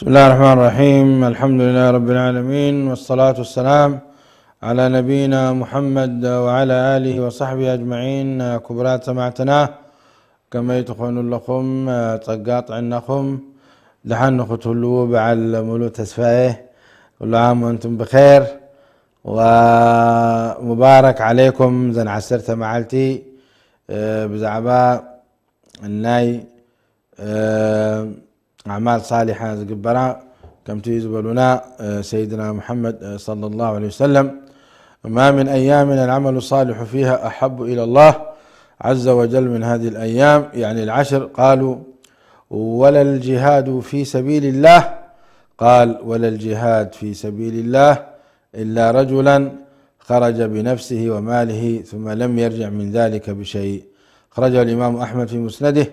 بسم الله الرحمن الرحيم. الحمد لله رب العالمين، والصلاة والسلام على نبينا محمد وعلى آله وصحبه أجمعين. ክቡራት ሰማዕትና፣ ከመይ ትኾኑ ኣለኹም? ጸጋ ጥዕናኹም ደሓን ንኽትህልዉ በዓል ሙሉእ ተስፋ እየ። ኩሉ ዓም ወንቱም ብኸይር ወሙባረክ ዓለይኩም። ዘን ዓሰርተ መዓልቲ፣ እ፣ ብዛዕባ ናይ፣ እ፣ ኣዕማል ሳሊሓ ዝግበራ፣ ከምቲ ዝበሉና፣ እ፣ ሰይድና ሙሐመድ፣ እ፣ ሰለላሁ ዐለይሂ ወሰለም፣ ما من أيام العمل الصالح فيها أحب إلى الله عز وجل من هذه الأيام، يعني العشر. قالوا: ولا الجهاد في سبيل الله؟ قال: ولا الجهاد في سبيل الله إلا رجلا خرج بنفسه وماله ثم لم يرجع من ذلك بشيء. أخرجه الإمام أحمد في مسنده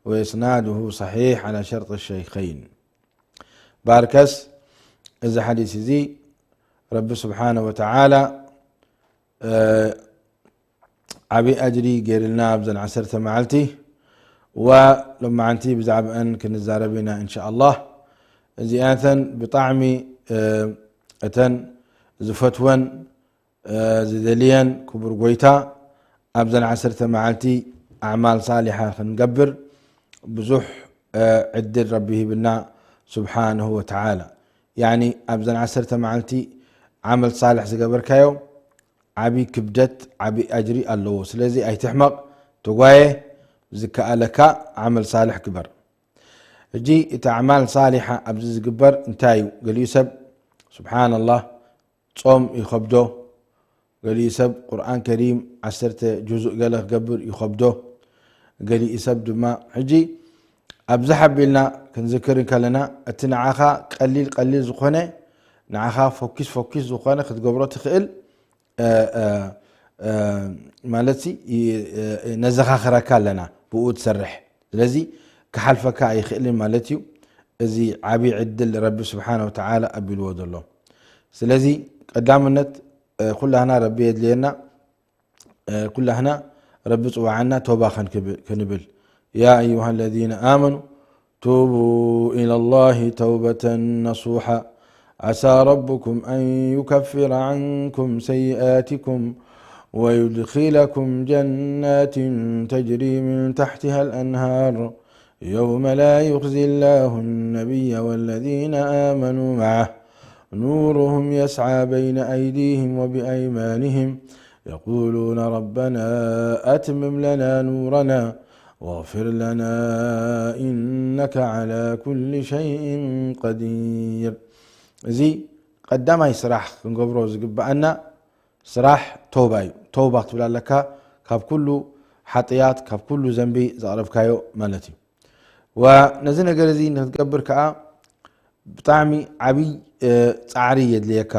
وإسناده صحيح على شرط الشيخين. ባርከስ፣ እዚ ሓዲስ እዚ ረቢ ስብሓነ ወተዓላ፣ እ፣ ዓብዪ ኣጅሪ ገይርልና ኣብዘን ዓሰርተ መዓልቲ፣ ወሎማዓንቲ ብዛዕባአን ክንዛረብ ኢና እንሻኣላህ። እዚኣተን ብጣዕሚ፣ እ፣ እተን ዝፈትወን፣ እ፣ ዝደልየን ክቡር ጎይታ ኣብዘን ዓሰርተ መዓልቲ ኣዕማል ሳሊሓ ክንገብር ብዙሕ፣ እ፣ ዕድል ረቢ ሂብና ስብሓንሁ ወተዓላ። ያኒ ኣብዘን ዓሰርተ መዓልቲ ዓመል ሳልሕ ዝገበርካዮ ዓቢ ክብደት፣ ዓቢ ኣጅሪ ኣለዎ። ስለዚ ኣይትሕመቕ፣ ተጓየ፣ ዝከኣለካ ዓመል ሳልሕ ግበር። ሕጂ እቲ ኣዕማል ሳሊሓ ኣብዚ ዝግበር እንታይ እዩ? ገሊኡ ሰብ ስብሓንላህ ጾም ይኸብዶ፣ ገሊኡ ሰብ ቁርኣን ከሪም ዓሰርተ ጁዙእ ገለ ክገብር ይኸብዶ፣ ገሊኡ ሰብ ድማ ሕጂ ኣብዚ ሓቢልና ክንዝክር እንከለና እቲ ንዓኻ ቀሊል ቀሊል ዝኾነ፣ ንዓኻ ፎኪስ ፎኪስ ዝኾነ ክትገብሮ ትኽእል፣ እ፣ እ፣ እ፣ ማለት ሲ፣ ይ-፣ እ፣ ነዘኻኽረካ ኣለና ብኡ ትሰርሕ። ስለዚ ክሓልፈካ ኣይኽእልን ማለት እዩ። እዚ ዓቢ ዕድል ረቢ ስብሓነ ወተዓላ ኣቢልዎ ዘሎ። ስለዚ ቀዳምነት፣ እ፣ ኩላህና ረቢ የድልየና። እ፣ ኩላህና ረቢ ጽዋዓና ተውባ ከንክብ-፣ ክንብል። يا أيها الذين آمنوا توبوا إلى الله توبة نصوحا عسى ربكم أن يكفر عنكم سيئاتكم ويدخلكم جنات تجري من تحتها الأنهار يوم لا يخزي الله النبي والذين آمنوا معه نورهم يسعى بين أيديهم وبأيمانهم يقولون ربنا أتمم لنا نورنا واغفر لنا إنك على كل شيء قدير. እዚ ቀዳማይ ስራሕ ክንገብሮ ዝግብኣና ስራሕ ተውባ እዩ። ተውባ ክትብል ኣለካ፣ ካብ ኩሉ ሓጥያት፣ ካብ ኩሉ ዘንቢ ዘቕረብካዮ ማለት እዩ። ወነዚ ነገር እዚ ንክትገብር ከኣ ብጣዕሚ ዓብይ፣ እ፣ ጻዕሪ የድልየካ።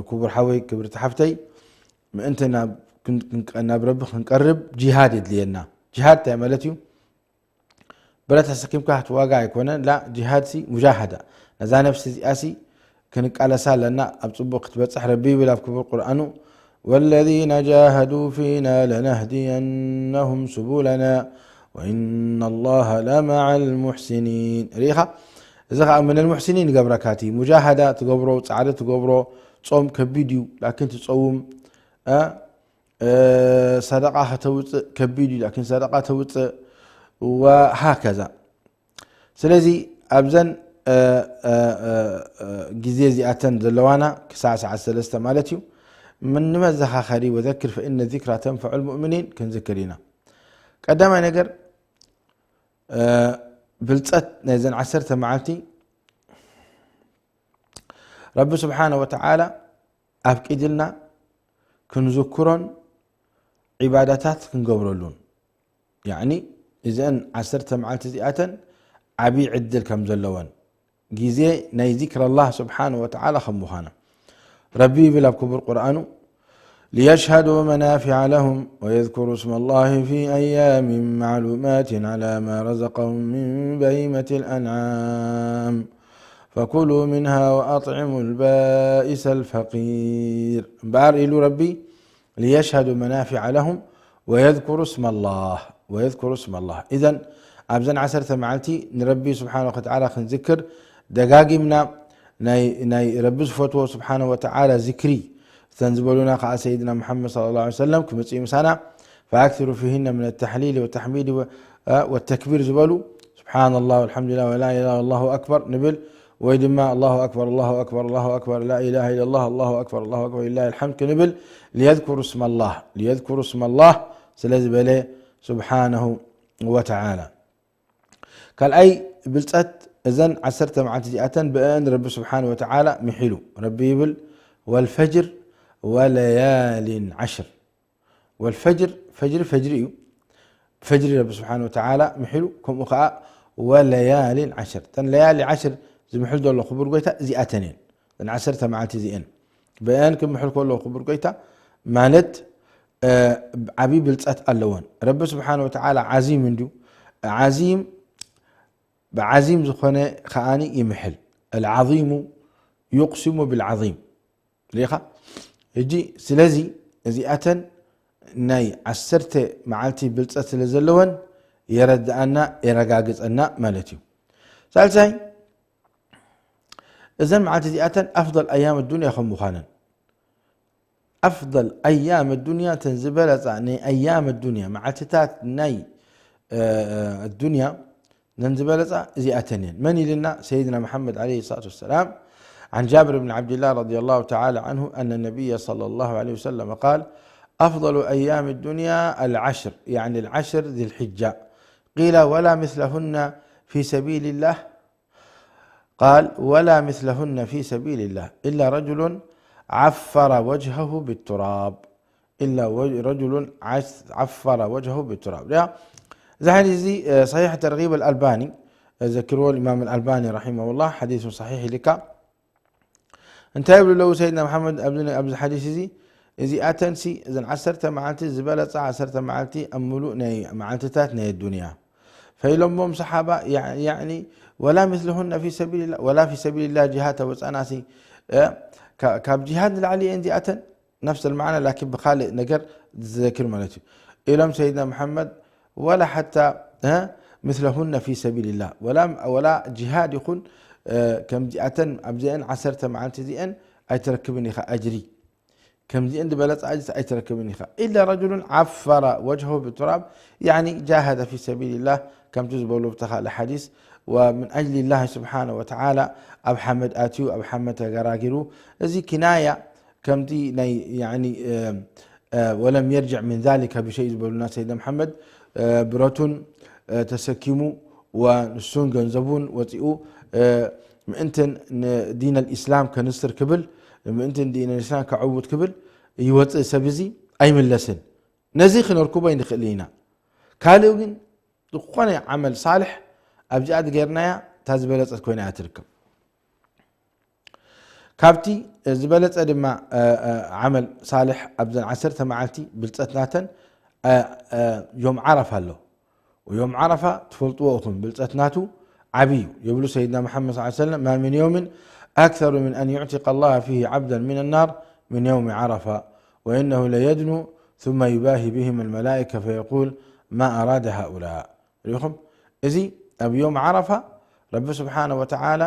ክቡር ሓወይ፣ ክብርቲ ሓፍተይ፣ ምእንቲ ናብ ክን-፣ ክንቀ-፣ ናብ ረቢ ክንቀርብ ጂሃድ የድልየና። ጂሃድ እንታይ ማለት እዩ? ብረት ኣሰኪምካ ክትዋጋ ኣይኮነን፣ ላ፣ ጂሃድ ሲ ሙጃሃዳ። ነዛ ነፍሲ እዚኣ ሲ ክንቃለሳ ኣለና፣ ኣብ ጽቡቕ ክትበጽሕ። ረቢ ይብል ኣብ ክቡር ቁርኣኑ፣ والذين جاهدوا فينا لنهدينهم سبلنا وإن الله لمع المحسنين። ርኢኻ? እዚ ኸኣ من المحسنين ይገብረካ። እቲ ሙጃሃዳ ትገብሮ፣ ጻዕሪ ትገብሮ፣ ጾም ከቢድ እዩ፣ ላኪን ትጸውም፣ እ፣ እ፣ ሰደቃ ከተውጽእ ከቢድ እዩ፣ ላኪን ሰደቃ ተውጽእ፣ ወሃከዛ። ስለዚ ኣብዘን፣ እ፣ እ፣ እ፣ እ፣ ግዜ እዚኣተን ዘለዋና ክሳዕ ሰዓት ሰለስተ ማለት እዩ። ምን-፣ ንመዘኻኸሪ፣ وذكر فإن الذكرى تنفع المؤمنين፣ ክንዝክር ኢና። ቀዳማይ ነገር፣ እ፣ ብልጸት ናይዘን ዓሰርተ መዓልቲ ረቢ ስብሓነ ወተዓላ ኣፍቂድልና ክንዝክሮን ዒባዳታት ክንገብረሉን። ያዕኒ እዘን ዓሰርተ መዓልቲ እዚኣተን ዓብዪ ዕድል ከም ዘለወን፣ ግዜ ናይ ዚክር ኣላህ ስብሓነ ወተዓላ ከም ምዃና። ረቢ ይብል ኣብ ክቡር ቁርኣኑ፣ ليشهدوا منافع لهم ويذكروا اسم الله في أيام معلومات على ما رزقهم من بهيمة الأنعام فكلوا منها وأطعموا البائس الفقير. እምበኣር ኢሉ ረቢ፣ ليشهدوا منافع لهم ويذكروا اسم الله، ويذكروا اسم الله. إذن ኣብዘን ዓሰርተ መዓልቲ ንረቢ ስብሓነ ወተዓላ ክንዝክር ደጋጊምና ናይ፣ ናይ ረቢ ዝፈትዎ ስብሓነ ወተዓላ ዝክሪ እተን ዝበሉና ከዓ ሰይድና ሙሓመድ ሰለላሁ ዐለይሂ ወሰለም ክምፅኡ ምሳና፣ فأكثروا فيهن من التحليل والتحميد و-، والتكبير ዝበሉ سبحان الله والحمد لله ولا إله إلا الله أكبر ንብል፣ ወይ ድማ الله أكبر الله أكبر الله أكبر لا إله إلا الله الله أكبر الله أكبر لله الحمد ክንብል، ليذكروا اسم الله، ليذكروا اسم الله ስለ ዝበለ سبحانه وتعالى። ካልኣይ ብልፀት እዘን ዓሰርተ መዓልቲ እዚኣተን ብአን ረቢ ስብሓን ወተዓላ ምሒሉ። ረቢ ይብል፣ والفجر وليال عشر። والفجر፣ ፈጅሪ ፈጅሪ እዩ። ፈጅሪ ረቢ ስብሓን ወተዓላ ምሒሉ፣ ከምኡ ከዓ وليال عشر። እተን ለያሊ ዓሽር ዝምሕል ዘሎ ክቡር ጎይታ እዚኣተን እየን። እተን ዓሰርተ መዓልቲ እዚአን ብአን ክምሕል ከሎ ክቡር ጎይታ ማለት፣ እ፣ ዓብዪ ብልፀት ኣለወን። ረቢ ስብሓን ወተዓላ ዓዚም እንድዩ። ዓዚም ብዓዚም ዝኾነ ከዓኒ ይምሕል። العظيم يقسم بالعظيم። ርኢኻ? ሕጂ ስለዚ እዚኣተን ናይ ዓሰርተ መዓልቲ ብልጸት ስለ ዘለወን የረድኣና፣ የረጋግጸና ማለት እዩ። ሳልሳይ፣ እዘን መዓልቲ እዚኣተን ኣፍضል ኣያም ዱንያ ከም ምዃነን፣ ኣፍضል ኣያም ዱንያ፣ እተን ዝበለጻ ናይ ኣያም ዱንያ፣ መዓልትታት ናይ፣ እ፣ ዱንያ ነን ዝበለጻ እዚኣተን እየን። መን ኢልና? ሰይድና መሓመድ ዓለይሂ ሰላቱ ወሰላም። عن جابر بن عبد الله رضي الله تعالى عنه أن النبي صلى الله عليه وسلم قال: أفضل أيام الدنيا العشر، يعني العشر ذي الحجة. قيل: ولا مثلهن في سبيل الله؟ قال: ولا مثلهن في سبيل الله إلا رجل عفر وجهه بالتراب. إلا وج-، رجل عس-، عفر وجهه بالتراب. ያ፣ እዚ ሓዲስ እዚ፣ እ፣ ሰሒሕ ተርጊብ ኣልኣልባኒ፣ እ፣ ዘክርዎ ኢማም ኣልኣልባኒ ረሒመሁላህ፣ ሓዲሱ ሰሒሕ ኢልካ። እንታይ ይብሉ ኣለዉ ሰይድና መሓመድ ኣብዚ፣ ኣብዚ ሓዲስ እዚ? እዚኣተንሲ፣ እዘን ዓሰርተ መዓልቲ፣ ዝበለጻ ዓሰርተ መዓልቲ ኣብ ምሉእ ናይ መዓልትታት ናይ ኣዱንያ። ፈኢሎሞም ሰሓባ፣ ያዕ-፣ ያዕኒ፣ ወላ ምስልሁነ ፊ ሰቢልላ፣ ወላ ፊ ሰቢልላ ጂሃድ ተወጻናሲ፣ እ፣ ካ-፣ ካብ ጂሃድ ንላዕሊ እየን እዚኣተን? ነፍስ ልማዕና ላኪን ብኻልእ ነገር ዝዘክር ማለት እዩ። ኢሎም ሰይድና መሓመድ፣ ወላ ሓታ፣ እ፣ ምስለሁነ ፊ ሰቢልላ፣ ወላ፣ ወላ ጂሃድ ይኹን፣ እ፣ ከምዚኣተን ኣብዚአን ዓሰርተ መዓልቲ እዚአን ኣይትረክብን ኢኻ ኣጅሪ። ከምዚአን ዝበለጻ ኣጅሪ ኣይትረክብን ኢኻ። ኢላ ረጁሉን ዓፈረ ወጅሁ ብቱራብ፣ ያዕኒ ጃሃደ ፊ ሰቢልላህ፣ ከምቲ ዝበሉ ብተኻልእ ሓዲስ፣ ወምን ኣጅሊላህ ስብሓነ ወተዓላ ኣብ ሓመድ ኣትዩ፣ ኣብ ሓመድ ተገራጊሩ። እዚ ኪናያ ከምቲ ናይ፣ ያዕኒ፣ እ፣ እ፣ ወለም የርጅዕ ምን ዛሊከ ብሸይ ዝበሉና ሰይድና መሓመድ፣ እ፣ ብረቱን፣ እ፣ ተሰኪሙ ወንሱን ገንዘቡን ወፂኡ፣ እ፣ ምእንትን ንዲን ኣልኢስላም ከንስር ክብል፣ ምእንትን ዲን ኣልኢስላም ከዕውት ክብል ይወፅእ ሰብ እዚ ኣይምለስን። ነዚ ክነርክቦ ኣይንኽእልን ኢና። ካልእ ግን ዝኾነ ዓመል ሳልሕ ኣብዚኣ ጌርናያ እታ ዝበለፀት ኮይና እያ ትርከብ። ካብቲ ዝበለጸ ድማ፣ እ፣ እ፣ ዓመል ሳልሕ ኣብዘን ዓሰርተ መዓልቲ ብልጸት ናተን፣ እ፣ እ፣ ዮም ዓረፋ ኣሎ። ዮም ዓረፋ ትፈልጥዎ ኢኹም፣ ብልጸት ናቱ ዓቢ እዩ። ይብሉ ሰይድና መሓመድ ሰለላሁ ዐለይሂ ወሰለም፣ ما من يوم أكثر من أن يعتق الله فيه عبدا من النار من يوم عرفة، وإنه ليدنو ثم يباهي بهم الملائكة فيقول: ما أراد هؤلاء؟ ርኢኹም፣ እዚ ኣብ ዮም ዓረፋ ረቢ ስብሓነ ወተዓላ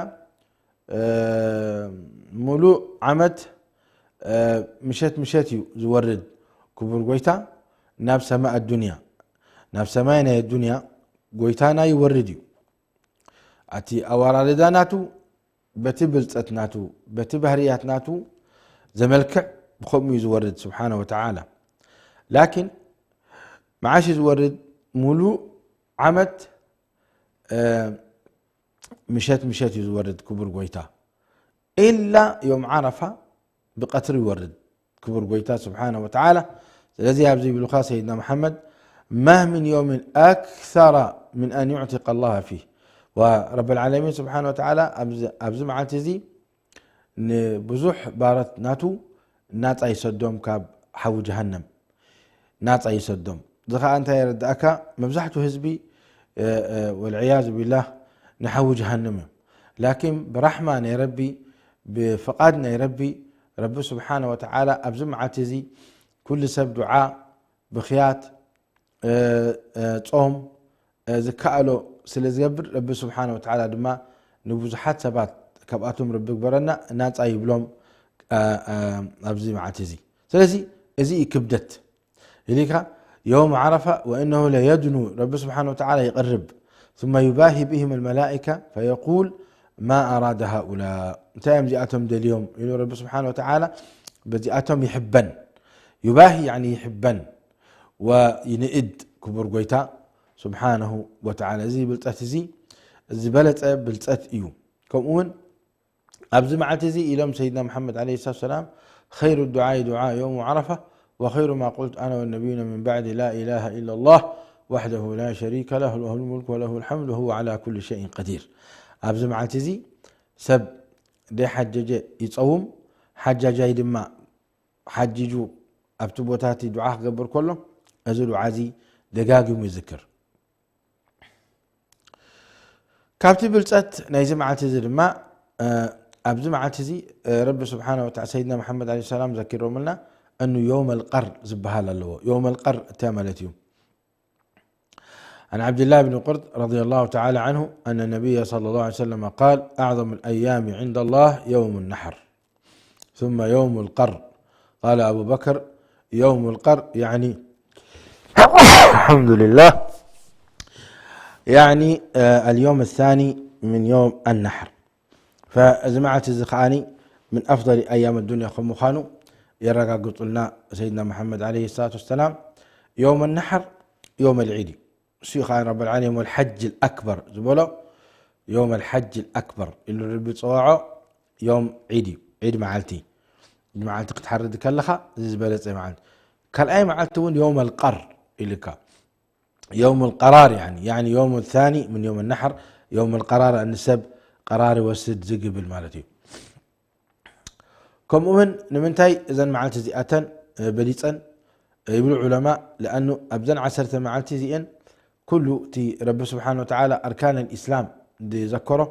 እ፣ ሙሉእ ዓመት፣ እ፣ ምሸት ምሸት እዩ ዝወርድ ክቡር ጎይታ ናብ ሰማይ ኣዱንያ። ናብ ሰማይ ናይ ኣዱንያ ጎይታና ይወርድ እዩ። ኣቲ ኣወራርዳ ናቱ በቲ ብልጸት ናቱ፣ በቲ ባህርያት ናቱ ዘመልክዕ ብኸምኡ እዩ ዝወርድ ስብሓነ ወተዓላ። ላኪን መዓሽ እዩ ዝወርድ? ሙሉእ ዓመት፣ እ፣ ምሸት ምሸት እዩ ዝወርድ ክቡር ጎይታ። ኢላ ዮም ዓረፋ ብቀትሪ ይወርድ ክቡር ጎይታ ስብሓነ ወተዓላ። ስለዚ ኣብዚ ይብሉኻ ሰይድና መሓመድ፣ ما من يوم أكثر من أن يعتق الله فيه። ወረብ ልዓለሚን ስብሓነ ወተዓላ ኣብዚ፣ ኣብዚ መዓልቲ እዚ ንብዙሕ ባሮት ናቱ ናጻ ይሰዶም ካብ ሓዊ ጀሃነም። ናጻ ይሰዶም። እዚ ኸኣ እንታይ የረድኣካ? መብዛሕትኡ ህዝቢ፣ እ፣ እ፣ ወልዕያዙ ቢላህ ንሓዊ ጀሃንም እዮም። ላኪን ብራሕማ ናይ ረቢ፣ ብፍቓድ ናይ ረቢ፣ ረቢ ስብሓነ ወተዓላ ኣብዚ መዓልቲ እዚ ኩሉ ሰብ ዱዓ፣ ብኽያት፣ እ፣ እ፣ ጾም፣ እ፣ ዝከኣሎ ስለ ዝገብር፣ ረቢ ስብሓነ ወተዓላ ድማ ንብዙሓት ሰባት ካብኣቶም ረቢ ግበረና ናጻ ይብሎም ኣብዚ መዓልቲ እዚ። ስለዚ እዚ እዩ ክብደት ኢሊካ يوم عرفة وإنه ليدنو ረቢ ስብሓን ወተዓላ ይቕርብ ثم يباهي بهم الملائكة فيقول ما أراد هؤلاء እንታይ እዮም እዚኣቶም ደልዮም ኢሉ ረቢ ስብሓን ወተዓላ በዚኣቶም ይሕበን ይባሂ يعني ይሕበን ወይንእድ ክቡር ጎይታ ስብሓንሁ ወተዓላ እዚ ብልፀት እዚ ዝበለፀ ብልፀት እዩ ከምኡ እውን ኣብዚ መዓልቲ እዚ ኢሎም ሰይድና መሓመድ ዓለይሂ ሰላቱ ሰላም خير الدعاء دعاء يوم عرفة وخير ما قلت أنا والنبيون من بعد لا إله إلا الله وحده لا شريك له له الملك وله الحمد وهو على كل شيء قدير ኣብዚ መዓልቲ እዚ ሰብ ደይ ሓጀጀ ይፀውም ሓጃጃይ ድማ ሓጂጁ ኣብቲ ቦታ እቲ ዱዓ ክገብር ከሎ እዚ ዱዓ እዚ ደጋጊሙ ይዝክር ካብቲ ብልፀት ናይዚ መዓልቲ እዚ ድማ ኣብዚ መዓልቲ እዚ ረቢ ስብሓን ወተዓላ ሰይድና መሓመድ ለ ሰላም ዘኪሮምልና እኑ የውም ኣልቀር ዝበሃል ኣለዎ። የውም ኣልቀር እንታይ ማለት እዩ? عن عبد الله بن قرط رضي الله تعالى عنه أن النبي صلى الله عليه وسلم قال أعظم الأيام عند الله يوم النحر ثم يوم القر قال أبو بكر يوم القر يعني الحمد لله يعني اليوم الثاني من يوم النحر فزمعت زخاني من أفضل أيام الدنيا خمخانو يرقى قلت لنا سيدنا محمد عليه الصلاة والسلام يوم النحر يوم العيد شيخ رب العالمين والحج الأكبر زبلو يوم الحج الأكبر اللي ربي تصوعه يوم عيدي عيد معلتي معلتي قد حرد كلخا زبلت معلت كالأي معلت ون يوم القر إلك يوم القرار يعني يعني يوم الثاني من يوم النحر يوم القرار أن السب قرار وسد زقبل مالتي ከምኡ እውን ንምንታይ እዘን መዓልቲ እዚኣተን በሊፀን ይብሉ ዑለማ ለኣኑ ኣብዘን ዓሰርተ መዓልቲ እዚአን ኩሉ እቲ ረቢ ስብሓን ወተዓላ ኣርካን ልእስላም ዝዘከሮ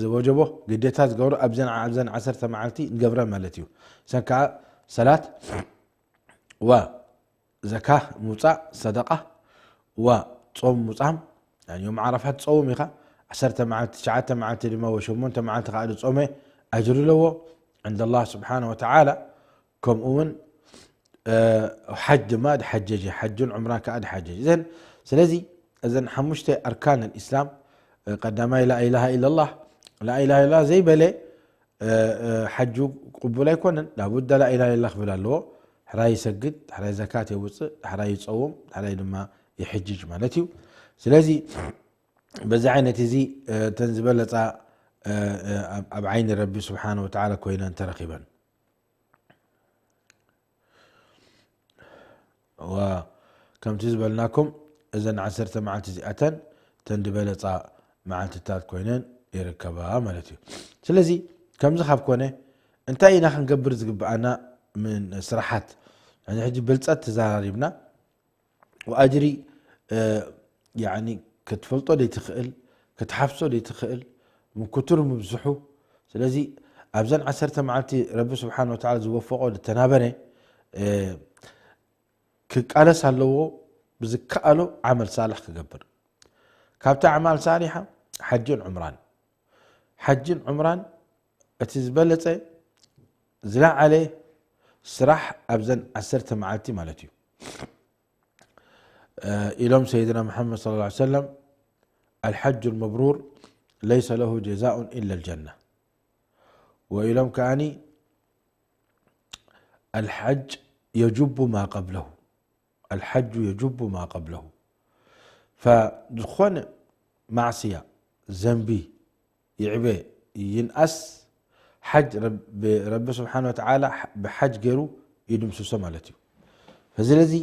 ዝወጀቦ ግዴታ ዝገብሮ ኣብዘን ዓሰርተ መዓልቲ ንገብረ ማለት እዩ ሰን ከዓ ሰላት ዋ ዘካ ምውፃእ ሰደቃ ዋ ፆም ምውፃም ዮም ዓረፋት ፆውም ኢኻ ዓሰርተ መዓልቲ ትሽዓተ መዓልቲ ድማ ወሸሞንተ መዓልቲ ከዓ ፆመ ኣጅሪ ኣለዎ عند الله سبحانه وتعالى ከምኡ እውን ሓጅ ድማ ድሓጀጀ ሓጅን ዑምራን ከዓ ድሓጀጀ እዘን ስለዚ እዘን ሓሙሽተ ኣርካን الإسلام ቀዳማይ لا إله إلا الله لا إله إلا الله ዘይበለ ሓጁ ቅቡል ኣይኮነን ላቡዳ ላኢላ ኢላ ክብል ኣለዎ ሕራይ ይሰግድ ሕራይ ዘካት የውፅእ ሕራይ ይፀውም ሕራይ ድማ ይሕጅጅ ማለት እዩ ስለዚ በዚ ዓይነት እዚ እተን ዝበለፃ ኣብ ዓይኒ ረቢ ስብሓን ወተዓላ ኮይነን ተረኪበን ከምቲ ዝበልናኩም እዘን ዓሰርተ መዓልቲ እዚኣተን ተን ዝበለፃ መዓልትታት ኮይነን ይርከባ ማለት እዩ ስለዚ ከምዚ ካብ ኮነ እንታይ ኢና ክንገብር ዝግብኣና ምን ስራሓት ሕጂ ብልፀት ተዘራሪብና ወኣጅሪ ክትፈልጦ ደይትኽእል ክትሓፍሶ ደይትኽእል ምክቱር ምብዝሑ ስለዚ ኣብዘን ዓሰርተ መዓልቲ ረቢ ስብሓን ወተዓላ ዝወፈቆ ዝተናበረ ክቃለስ ኣለዎ ብዝከኣሎ ዓመል ሳልሕ ክገብር ካብቲ ኣዕማል ሳሊሓ ሓጅን ዑምራን ሓጅን ዑምራን እቲ ዝበለፀ ዝለዓለ ስራሕ ኣብዘን ዓሰርተ መዓልቲ ማለት እዩ ኢሎም ሰይድና መሓመድ صلى الله عليه وسلم الحج المبرور ليس له جزاء إلا الجنة وإلهم كأني الحج يجب ما قبله الحج يجب ما قبله فዝኾነ ማዕስያ ዘንቢ ይዕበ ይንኣስ ሓጅ ረቢ ስብሓን ወተዓላ ብሓጅ ገይሩ ይድምስሶ ማለት እዩ ስለዚ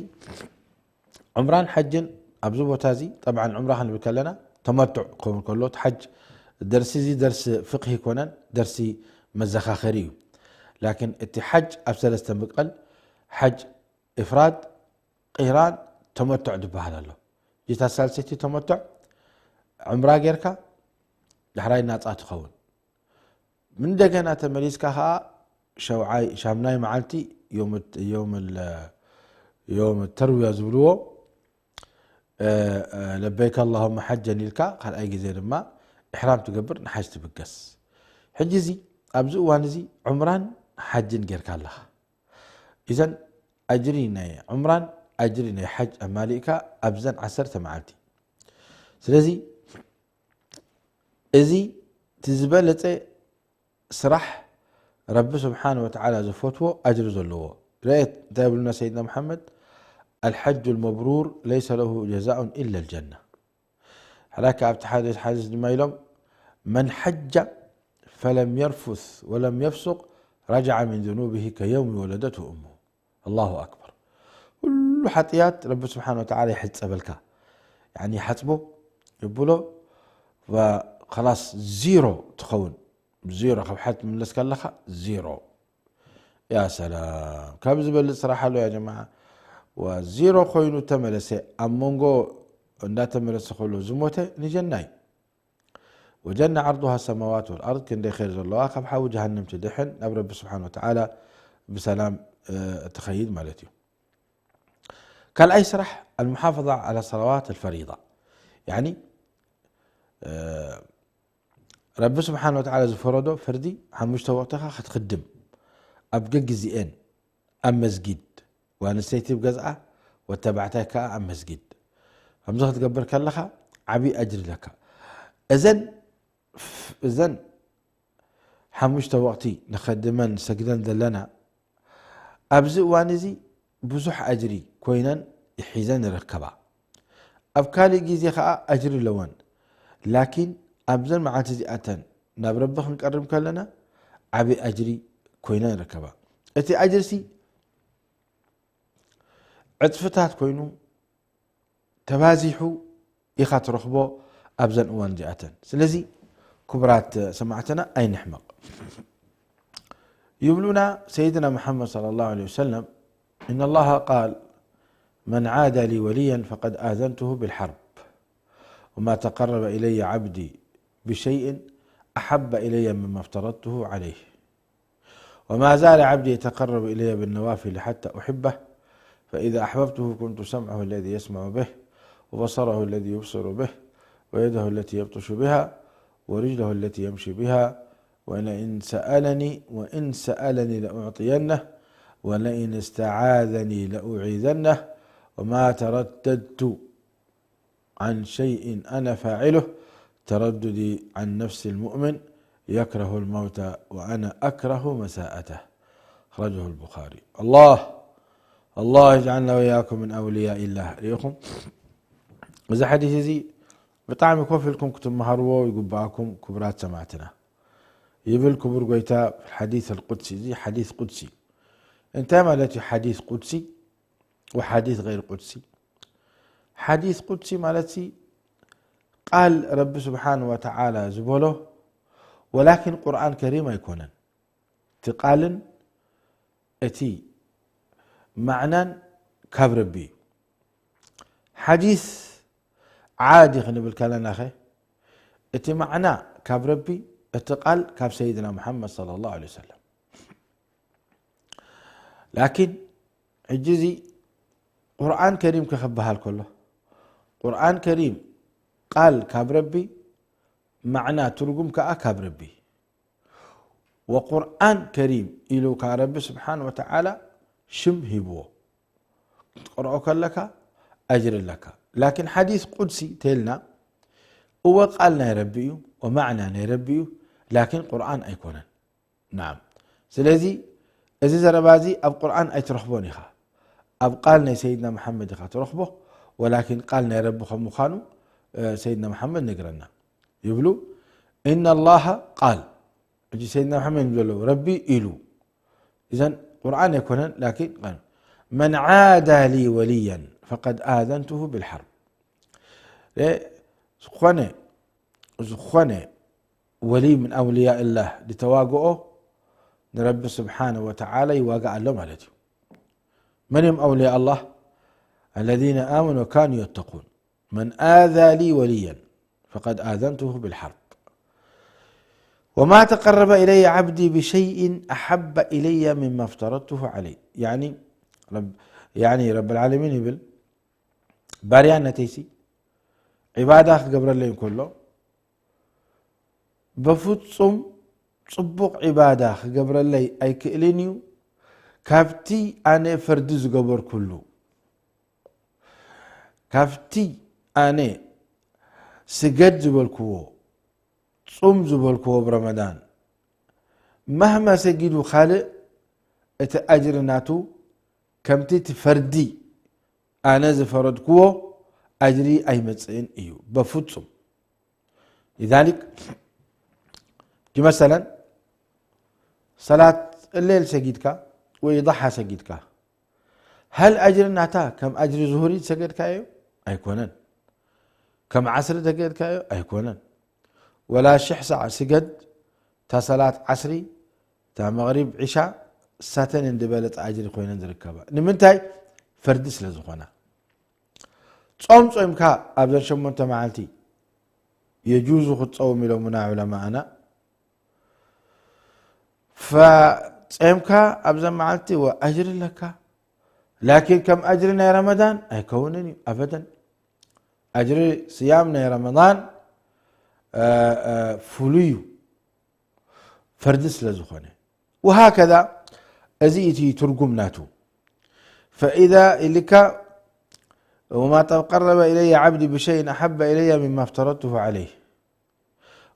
ዑምራን ሓጅን ኣብዚ ቦታ እዚ ጠብዓን ዑምራ ክንብል ከለና ተመቱዕ ክኸውን ከሎ እቲ ሓጅ ደርሲ እዚ ደርሲ ፍቅሂ ይኮነን ደርሲ መዘኻኸሪ እዩ ላኪን እቲ ሓጅ ኣብ ሰለስተ ምቀል ሓጅ ኢፍራድ ቂራን ተመቱዕ ዝበሃል ኣሎ ጅታ ሳልሰይቲ ተመቱዕ ዕምራ ጌርካ ዳሕራይ ናፃ ትኸውን ምን እንደገና ተመሊስካ ከዓ ሸውዓይ ሻምናይ መዓልቲ ዮም ተርውያ ዝብልዎ ለበይከ ኣላሁመ ሓጀን ኢልካ ካልኣይ ግዜ ድማ ኢሕራም ትገብር፣ ንሓጅ ትብገስ። ሕጂ እዚ ኣብዚ እዋን እዚ ዑምራን ሓጅን ጌርካ ኣለኻ። እዘን ኣጅሪ ናይ ዑምራን ኣጅሪ ናይ ሓጅ ኣማሊእካ ኣብዘን ዓሰርተ መዓልቲ። ስለዚ እዚ እቲ ዝበለጸ ስራሕ ረቢ ስብሓን ወተዓላ ዝፈትዎ ኣጅሪ ዘለዎ። ርአየት እንታይ ብሉና ሰይድና መሓመድ? ኣልሐጁ ልመብሩር ለይሰ ለሁ ጀዛኡን ኢላ ልጀና። ሓላካ ኣብቲ ሓደ ሓዲስ ድማ ኢሎም፣ መን ሐጃ ፈለም የርፉስ ወለም የፍሱቅ ረጅዐ ሚን ዝኑብሂ ከየውሚ ወለደትሁ እሙ። ኣላሁ ኣክበር። ኩሉ ሓጥያት ረቢ ስብሓን ወተዓላ ይሕጸበልካ። ያኒ ይሓጽቦ ይብሎ፣ ኸላስ ዚሮ ትኸውን። ዚሮ ካብ ሓጢኣት ምለስ ከለኻ ዚሮ። ያ ሰላም፣ ካብ ዝበልጽ ስራሕ ኣሎ ያ ጀማዓ። ወዚሮ ኮይኑ ተመለሰ፣ ኣብ መንጎ እንዳተመለሰ ከሎ ዝሞተ ንጀና እዩ። ወጀና ዓርዱሃ ሰማዋት ወልኣርድ፣ ክንደይ ኸይር ዘለዋ፣ ካብ ሓዊ ጀሃነም ትድሕን፣ ናብ ረቢ ስብሓን ወተዓላ ብሰላም እትኸይድ ማለት እዩ። ካልኣይ ስራሕ ኣልሙሓፈዛ ዓላ ሰላዋት ኣልፈሪዳ። ያኒ ረቢ ስብሓን ወተዓላ ዝፈረዶ ፍርዲ ሓሙሽተ ወቕትኻ ክትኽድም፣ ኣብ ገግዚኤን ኣብ መስጊድ፣ ጓል ኣንስተይቲ ኣብ ገዝኣ፣ ወተባዕታይ ከኣ ኣብ መስጊድ። ከምዚ ክትገብር ከለኻ ዓቢ ኣጅሪ ኣለካ። እዘን እዘን ሓሙሽተ ወቕቲ ንኸድመን ንሰግደን ዘለና ኣብዚ እዋን እዚ ብዙሕ ኣጅሪ ኮይነን ይሒዘን ይርከባ። ኣብ ካልእ ግዜ ኸኣ ኣጅሪ ኣለወን። ላኪን ኣብዘን መዓልቲ እዚኣተን ናብ ረቢ ክንቀርብ ከለና ዓቢ ኣጅሪ ኮይነን ይርከባ። እቲ ኣጅርሲ ዕጽፍታት ኮይኑ ተባዚሑ ኢኻ ትረኽቦ ኣብዘን እዋን እዚኣተን። ስለዚ ክቡራት ሰማዕትና ኣይንሕመቕ። ይብሉና ሰይድና መሓመድ ሰለላሁ ዐለይሂ ወሰለም፣ إن الله قال: من عادى لي وليا فقد آذنته بالحرب، وما تقرب إلي عبدي بشيء أحب إلي مما افترضته عليه. وما زال عبدي يتقرب إلي بالنوافل حتى أحبه، فإذا أحببته كنت سمعه الذي يسمع به، وبصره الذي يبصر به، ويده التي يبطش بها، ورجله التي يمشي بها، ولئن سألني، وإن سألني لأعطينه، ولئن استعاذني لأعيذنه، وما ترددت عن شيء أنا فاعله ترددي عن نفس المؤمن يكره الموت وأنا أكره مساءته. أخرجه البخاري. الله، الله يجعلنا وإياكم من أولياء الله. ርኢኹም፣ እዚ ሓዲስ እዚ ብጣዕሚ ኮፍ ኢልኩም ክትመሃርዎ ይግብኣኩም ክቡራት ሰማዕትና። ይብል ክቡር ጎይታ ሓዲስ ኣልቁድሲ፣ እዚ ሓዲስ ቁድሲ። እንታይ ማለት እዩ ሓዲስ ቁድሲ ወሓዲስ ገይር ቁድሲ? ሓዲስ ቁድሲ ማለት ሲ ቃል ረቢ ስብሓን ወተዓላ ዝበሎ፣ ወላኪን ቁርኣን ከሪም ኣይኮነን። እቲ ቃልን እቲ ማዕናን ካብ ረቢ እዩ። ሓዲስ ዓዲ ክንብል ከለናኸ፣ እቲ ማዕና ካብ ረቢ፣ እቲ ቃል ካብ ሰይድና ሙሓመድ ሰለላሁ ዐለይሂ ወሰለም። ላኪን ሕጂ እዚ ቁርኣን ከሪም ክበሃል ከሎ፣ ቁርኣን ከሪም ቃል ካብ ረቢ፣ ማዕና ትርጉም ከኣ ካብ ረቢ። ወቁርኣን ከሪም ኢሉ ከኣ ረቢ ስብሓን ወተዓላ ሽም ሂብዎ። ክትቀርኦ ከለካ ኣጅሪ ኣለካ። ላኪን ሓዲስ ቁድሲ ተልና፣ እወ ቃል ናይ ረቢ እዩ፣ ወማዕና ናይ ረቢ እዩ፣ ላኪን ቁርኣን ኣይኮነን። ናዓም። ስለዚ እዚ ዘረባ እዚ ኣብ ቁርኣን ኣይትረኽቦን ኢኻ። ኣብ ቃል ናይ ሰይድና መሓመድ ኢኻ ትረኽቦ፣ ወላኪን ቃል ናይ ረቢ ከም ምዃኑ፣ እ፣ ሰይድና መሓመድ ነግረና። ይብሉ፣ "ኢነ ላሃ ቃል።" ሕጂ ሰይድና መሓመድ ይብሉ ዘለዉ፣ "ረቢ ኢሉ።" እዘን ቁርኣን ኣይኮነን፣ ላኪን ቃል። "መን ዓዳ ሊ ወልያን ፈቀድ ኣዘንቱሁ ብልሓርብ።" እ፣ ዝኾነ፣ ዝኾነ ወልይ ምን ኣውልያእላህ ዝተዋግኦ ንረቢ ስብሓነ ወተዓላ ይዋግእ ኣሎ ማለት እዩ። መን እዮም ኣውልያ ኣላህ? ኣለዚነ ኣመኑ ወካኑ የተቁን። መን ኣዛ ሊ ወልያን ፈቀድ ኣዘንቱሁ ብልሓርብ። ወማ ተቀረበ ኢለየ ዓብዲ ብሸይእን ኣሓበ ኢለየ ምማ ፍተረቱሁ ዓለይ። ያኒ ረብ-፣ ያኒ ረብል ዓለሚን ይብል፣ ባርያ ነተይሲ ዒባዳ ክገብረለይ እንከሎ፣ በፍጹም ጽቡቕ ዒባዳ ክገብረለይ ኣይክእልን እዩ፣ ካብቲ ኣነ ፈርዲ ዝገበርኩሉ፣ ካብቲ ኣነ ስገድ ዝበልክዎ፣ ጹም ዝበልክዎ ብረመዳን፣ ማህማ ሰጊዱ ካልእ፣ እቲ ኣጅሪ ናቱ ከምቲ እቲ ፈርዲ ኣነ ዝፈረድክዎ ኣጅሪ ኣይመጽእን እዩ በፍጹም። ሊዛሊክ፣ መሰለን፣ ሰላት ሌል ሰጊድካ ወይ ضሓ ሰጊድካ፣ ሀል ኣጅሪ ናታ ከም ኣጅሪ ዙሁሪ ዝሰገድካዮ? ኣይኮነን። ከም ዓስሪ ዝሰገድካዮ? ኣይኮነን። ወላ ሽሕ ሰዓ ስገድ፣ እታ ሰላት ዓስሪ፣ እታ መቕሪብ፣ ዒሻ፣ እሳተን እንድበለጸ ኣጅሪ ኮይነን ዝርከባ። ንምንታይ? ፈርዲ ስለ ዝኾና። ጾም ጾምካ ኣብዘን ሸሞንተ መዓልቲ የጁዙ ክትጸውም ኢሎምና ዑለማእና። ፈ-፣ ጾምካ ኣብዘን መዓልቲ ወ-፣ ኣጅሪ ኣለካ። ላኪን ከም ኣጅሪ ናይ ረመዳን ኣይከውንን እዩ፣ ኣበደን። ኣጅሪ ስያም ናይ ረመዳን፣ እ፣ እ፣ ፍሉይ እዩ፣ ፈርዲ ስለ ዝኾነ። ወሃከዛ፣ እዚ እቲ ትርጉም ናቱ። ፈኢዛ ኢልካ፣ ወማ ተቀረበ ኢለየ ዓብዲ ብሸይን ኣሓበ ኢለየ ሚማ ፍተረቱሁ ዓለይህ፣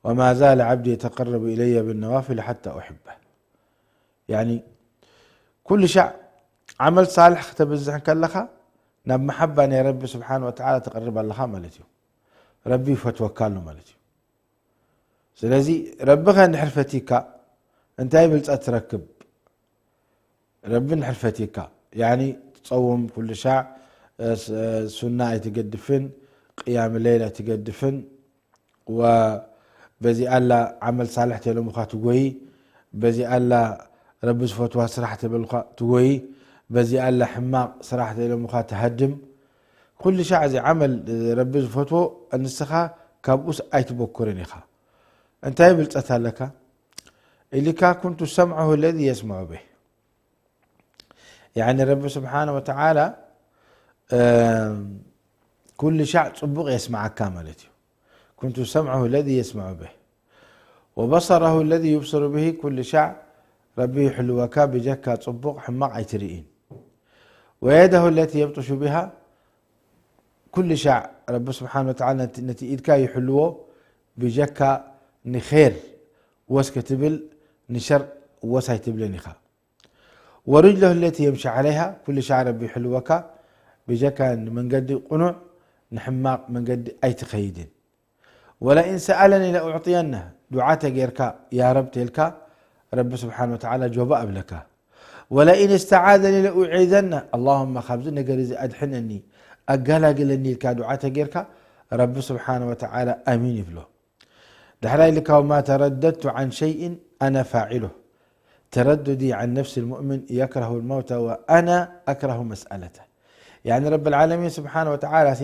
ወማ ዛለ ዓብዲ የተቀረቡ ኢለየ ብነዋፊል ሓታ ኡሕበ። ያኒ፣ ኩሉ ሻዕ ዓመል ሳልሕ ክተብዝሕ ከለኻ፣ ናብ መሓባ ናይ ረቢ ስብሓን ወተዓላ ትቐርብ ኣለኻ ማለት እዩ። ረቢ ይፈትወካ ኣሎ ማለት እዩ። ስለዚ ረቢ ከ እንድሕር ፈቲካ እንታይ ብልጸት ትረክብ? ረቢ እንድሕር ፈቲካ፣ ያኒ ትጸውም ኩሉ ሻዕ፣ እ፣ ስ-፣ እ፣ ሱና ኣይትገድፍን፣ ቅያም ለይል ኣይትገድፍን፣ ወ-፣ በዚ ኣላ ዓመል ሳልሕ ተይሎምኻ ትጎይ፣ በዚ ኣላ ረቢ ዝፈትዋ ስራሕ ተበልካ ትጎይ፣ በዚ ኣላ ሕማቕ ስራሕ ተይሎምኻ ትሃድም። ኩሉ ሻዕ እዚ ዓመል ረቢ ዝፈትዎ ንስኻ ካብኡስ ኣይትበኩርን ኢኻ። እንታይ ብልጸት ኣለካ? ኢልካ ኩንቱ ሰምዐሁ ለዚ የስምዑ ብህ። ያኒ ረቢ ስብሓነ ወተዓላ፣ እም፣ ኩሉ ሻዕ ጽቡቕ የስምዓካ ማለት እዩ። ኩንቱ ሰምዐሁ ለዚ የስምዑ ብህ ወበሰረሁ ለዚ ዩብስሩ ብህ፣ ኩሉ ሻዕ ረቢ ይሕልወካ፣ ብጀካ ጽቡቕ ሕማቕ ኣይትርእን። ወየደሁ ለቲ የብጥሹ ብሃ፣ ኩሉ ሻዕ ረቢ ስብሓነ ወተዓላ ነቲ፣ ነቲ ኢድካ ይሕልዎ፣ ብጀካ ንኼር ወስ ክትብል ንሸር ወስ ኣይትብልን ኢኻ። ወርጅለሁ ለቲ የምሺ ዓለይሃ፣ ኩሉ ሻዕ ረቢ ይሕልወካ፣ ብጀካ ንመንገዲ ቁኑዕ ንሕማቕ መንገዲ ኣይትኸይድን። ወለኢን ሰኣለኒ ለኡዕጥየነ፣ ዱዓ ተጌርካ፣ ያ ረብ ተልካ፣ ረቢ ስብሓነ ወተዓላ ጆባ እብለካ። ወለኢን እስተዓዘኒ ለኡዒዘነ፣ ኣላሁመ ካብዚ ነገር እዚ ኣድሕነኒ፣ ኣጋላግለኒ ኢልካ ዱዓ ተጌርካ፣ ረቢ ስብሓነ ወተዓላ ኣሚን ይብሎ። ዳሕራይ ኢልካ፣ ወማ ተረደድቱ ዓን ሸይእን ኣነ ፋዒሉህ፣ ተረዱዲ ዓን ነፍሲ ልሙእሚን የክረሁ ልመውተ ወኣነ ኣክረሁ መስኣለተ። ያኒ ረቢ ልዓለሚን ስብሓነ ወተዓላ ሲ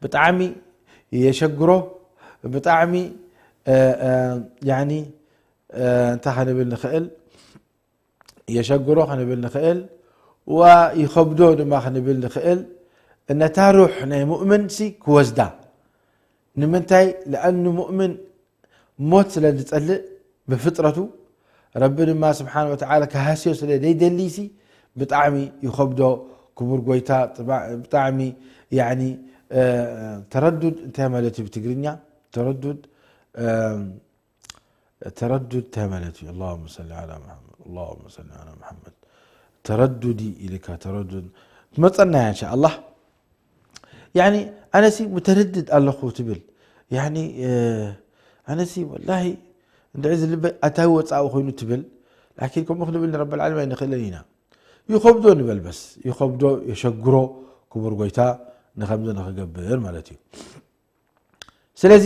ብጣዕሚ የሸግሮ፣ ብጣዕሚ፣ እ፣ እ፣ ያኒ፣ እ፣ እንታይ ክንብል ንኽእል? የሸግሮ ክንብል ንኽእል፣ ዋ ይኸብዶ ድማ ክንብል ንኽእል። ነታ ሩሕ ናይ ሙእምን ሲ ክወስዳ። ንምንታይ? ለኣኑ ሙእምን ሞት ስለ ዝጸልእ ብፍጥረቱ፣ ረቢ ድማ ስብሓነ ወተዓላ ክሃስዮ ስለ ዘይደሊ ሲ ብጣዕሚ ይኸብዶ። ክቡር ጎይታ፣ ጥባ-፣ ብጣዕሚ፣ ያኒ፣ እ፣ ተረዱድ እንታይ ማለት እዩ ብትግርኛ? ተረዱድ፣ እ፣ ተረዱድ እንታይ ማለት እዩ? ኣላሁመ ሰሊ ዓላ ሙሓመድ፣ ኣላሁመ ሰሊ ዓላ ሙሓመድ። ተረዱዲ ኢልካ ተረዱድ ትመጸና እያ፣ እንሻ ኣላህ። ያኒ፣ ኣነሲ ሙተረድድ ኣለኹ ትብል። ያኒ፣ እ፣ ኣነሲ ወላሂ እንድዒ ዝልበይ ኣታዊ ወጻኢ ኮይኑ ትብል። ላኪን ከምኡ ክንብል ንረብ ልዓለሚን ኣይንኽእልን ኢና። ይኸብዶ ንበል በስ። ይኸብዶ፣ የሸግሮ፣ ክቡር ጎይታ ንኸምዚ ንኽገብር ማለት እዩ። ስለዚ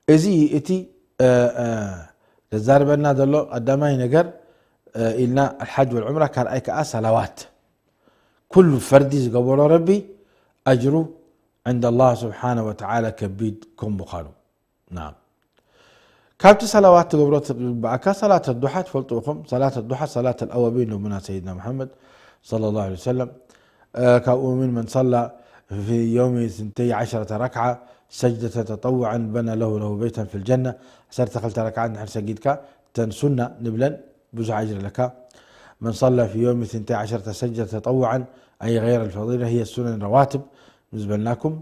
እዚ እቲ፣ እ፣ እ፣ ዘዛርበና ዘሎ ቀዳማይ ነገር፣ እ፣ ኢልና ኣልሓጅ ወልዑምራ፣ ካልኣይ ከኣ ሰላዋት። ኩሉ ፈርዲ ዝገበሮ ረቢ ኣጅሩ ዕንደ ኣላህ ስብሓነ ወተዓላ ከቢድ ከም ምዃኑ። ናም። ካብቲ ሰላዋት ትገብሮ ትግብኣካ ሰላት ኣዱሓ ትፈልጡ ኢኹም። ሰላት ኣዱሓ ሰላት ኣልኣዋቢን ኢሎምና ሰይድና መሓመድ ሰለላሁ ዐለይሂ ወሰለም። እ፣ ካብኡ ምን መን ሰላ في يوم ثنتي عشرة ركعة سجدة تطوعا بنى له له بيتا في الجنة. عشرة خلت ركعة نحن سجدك تنسنا نبلن بزح أجر لك. من صلى في يوم ثنتي عشرة سجدة تطوعا، أي غير الفضيلة، هي السنن رواتب نزبلناكم،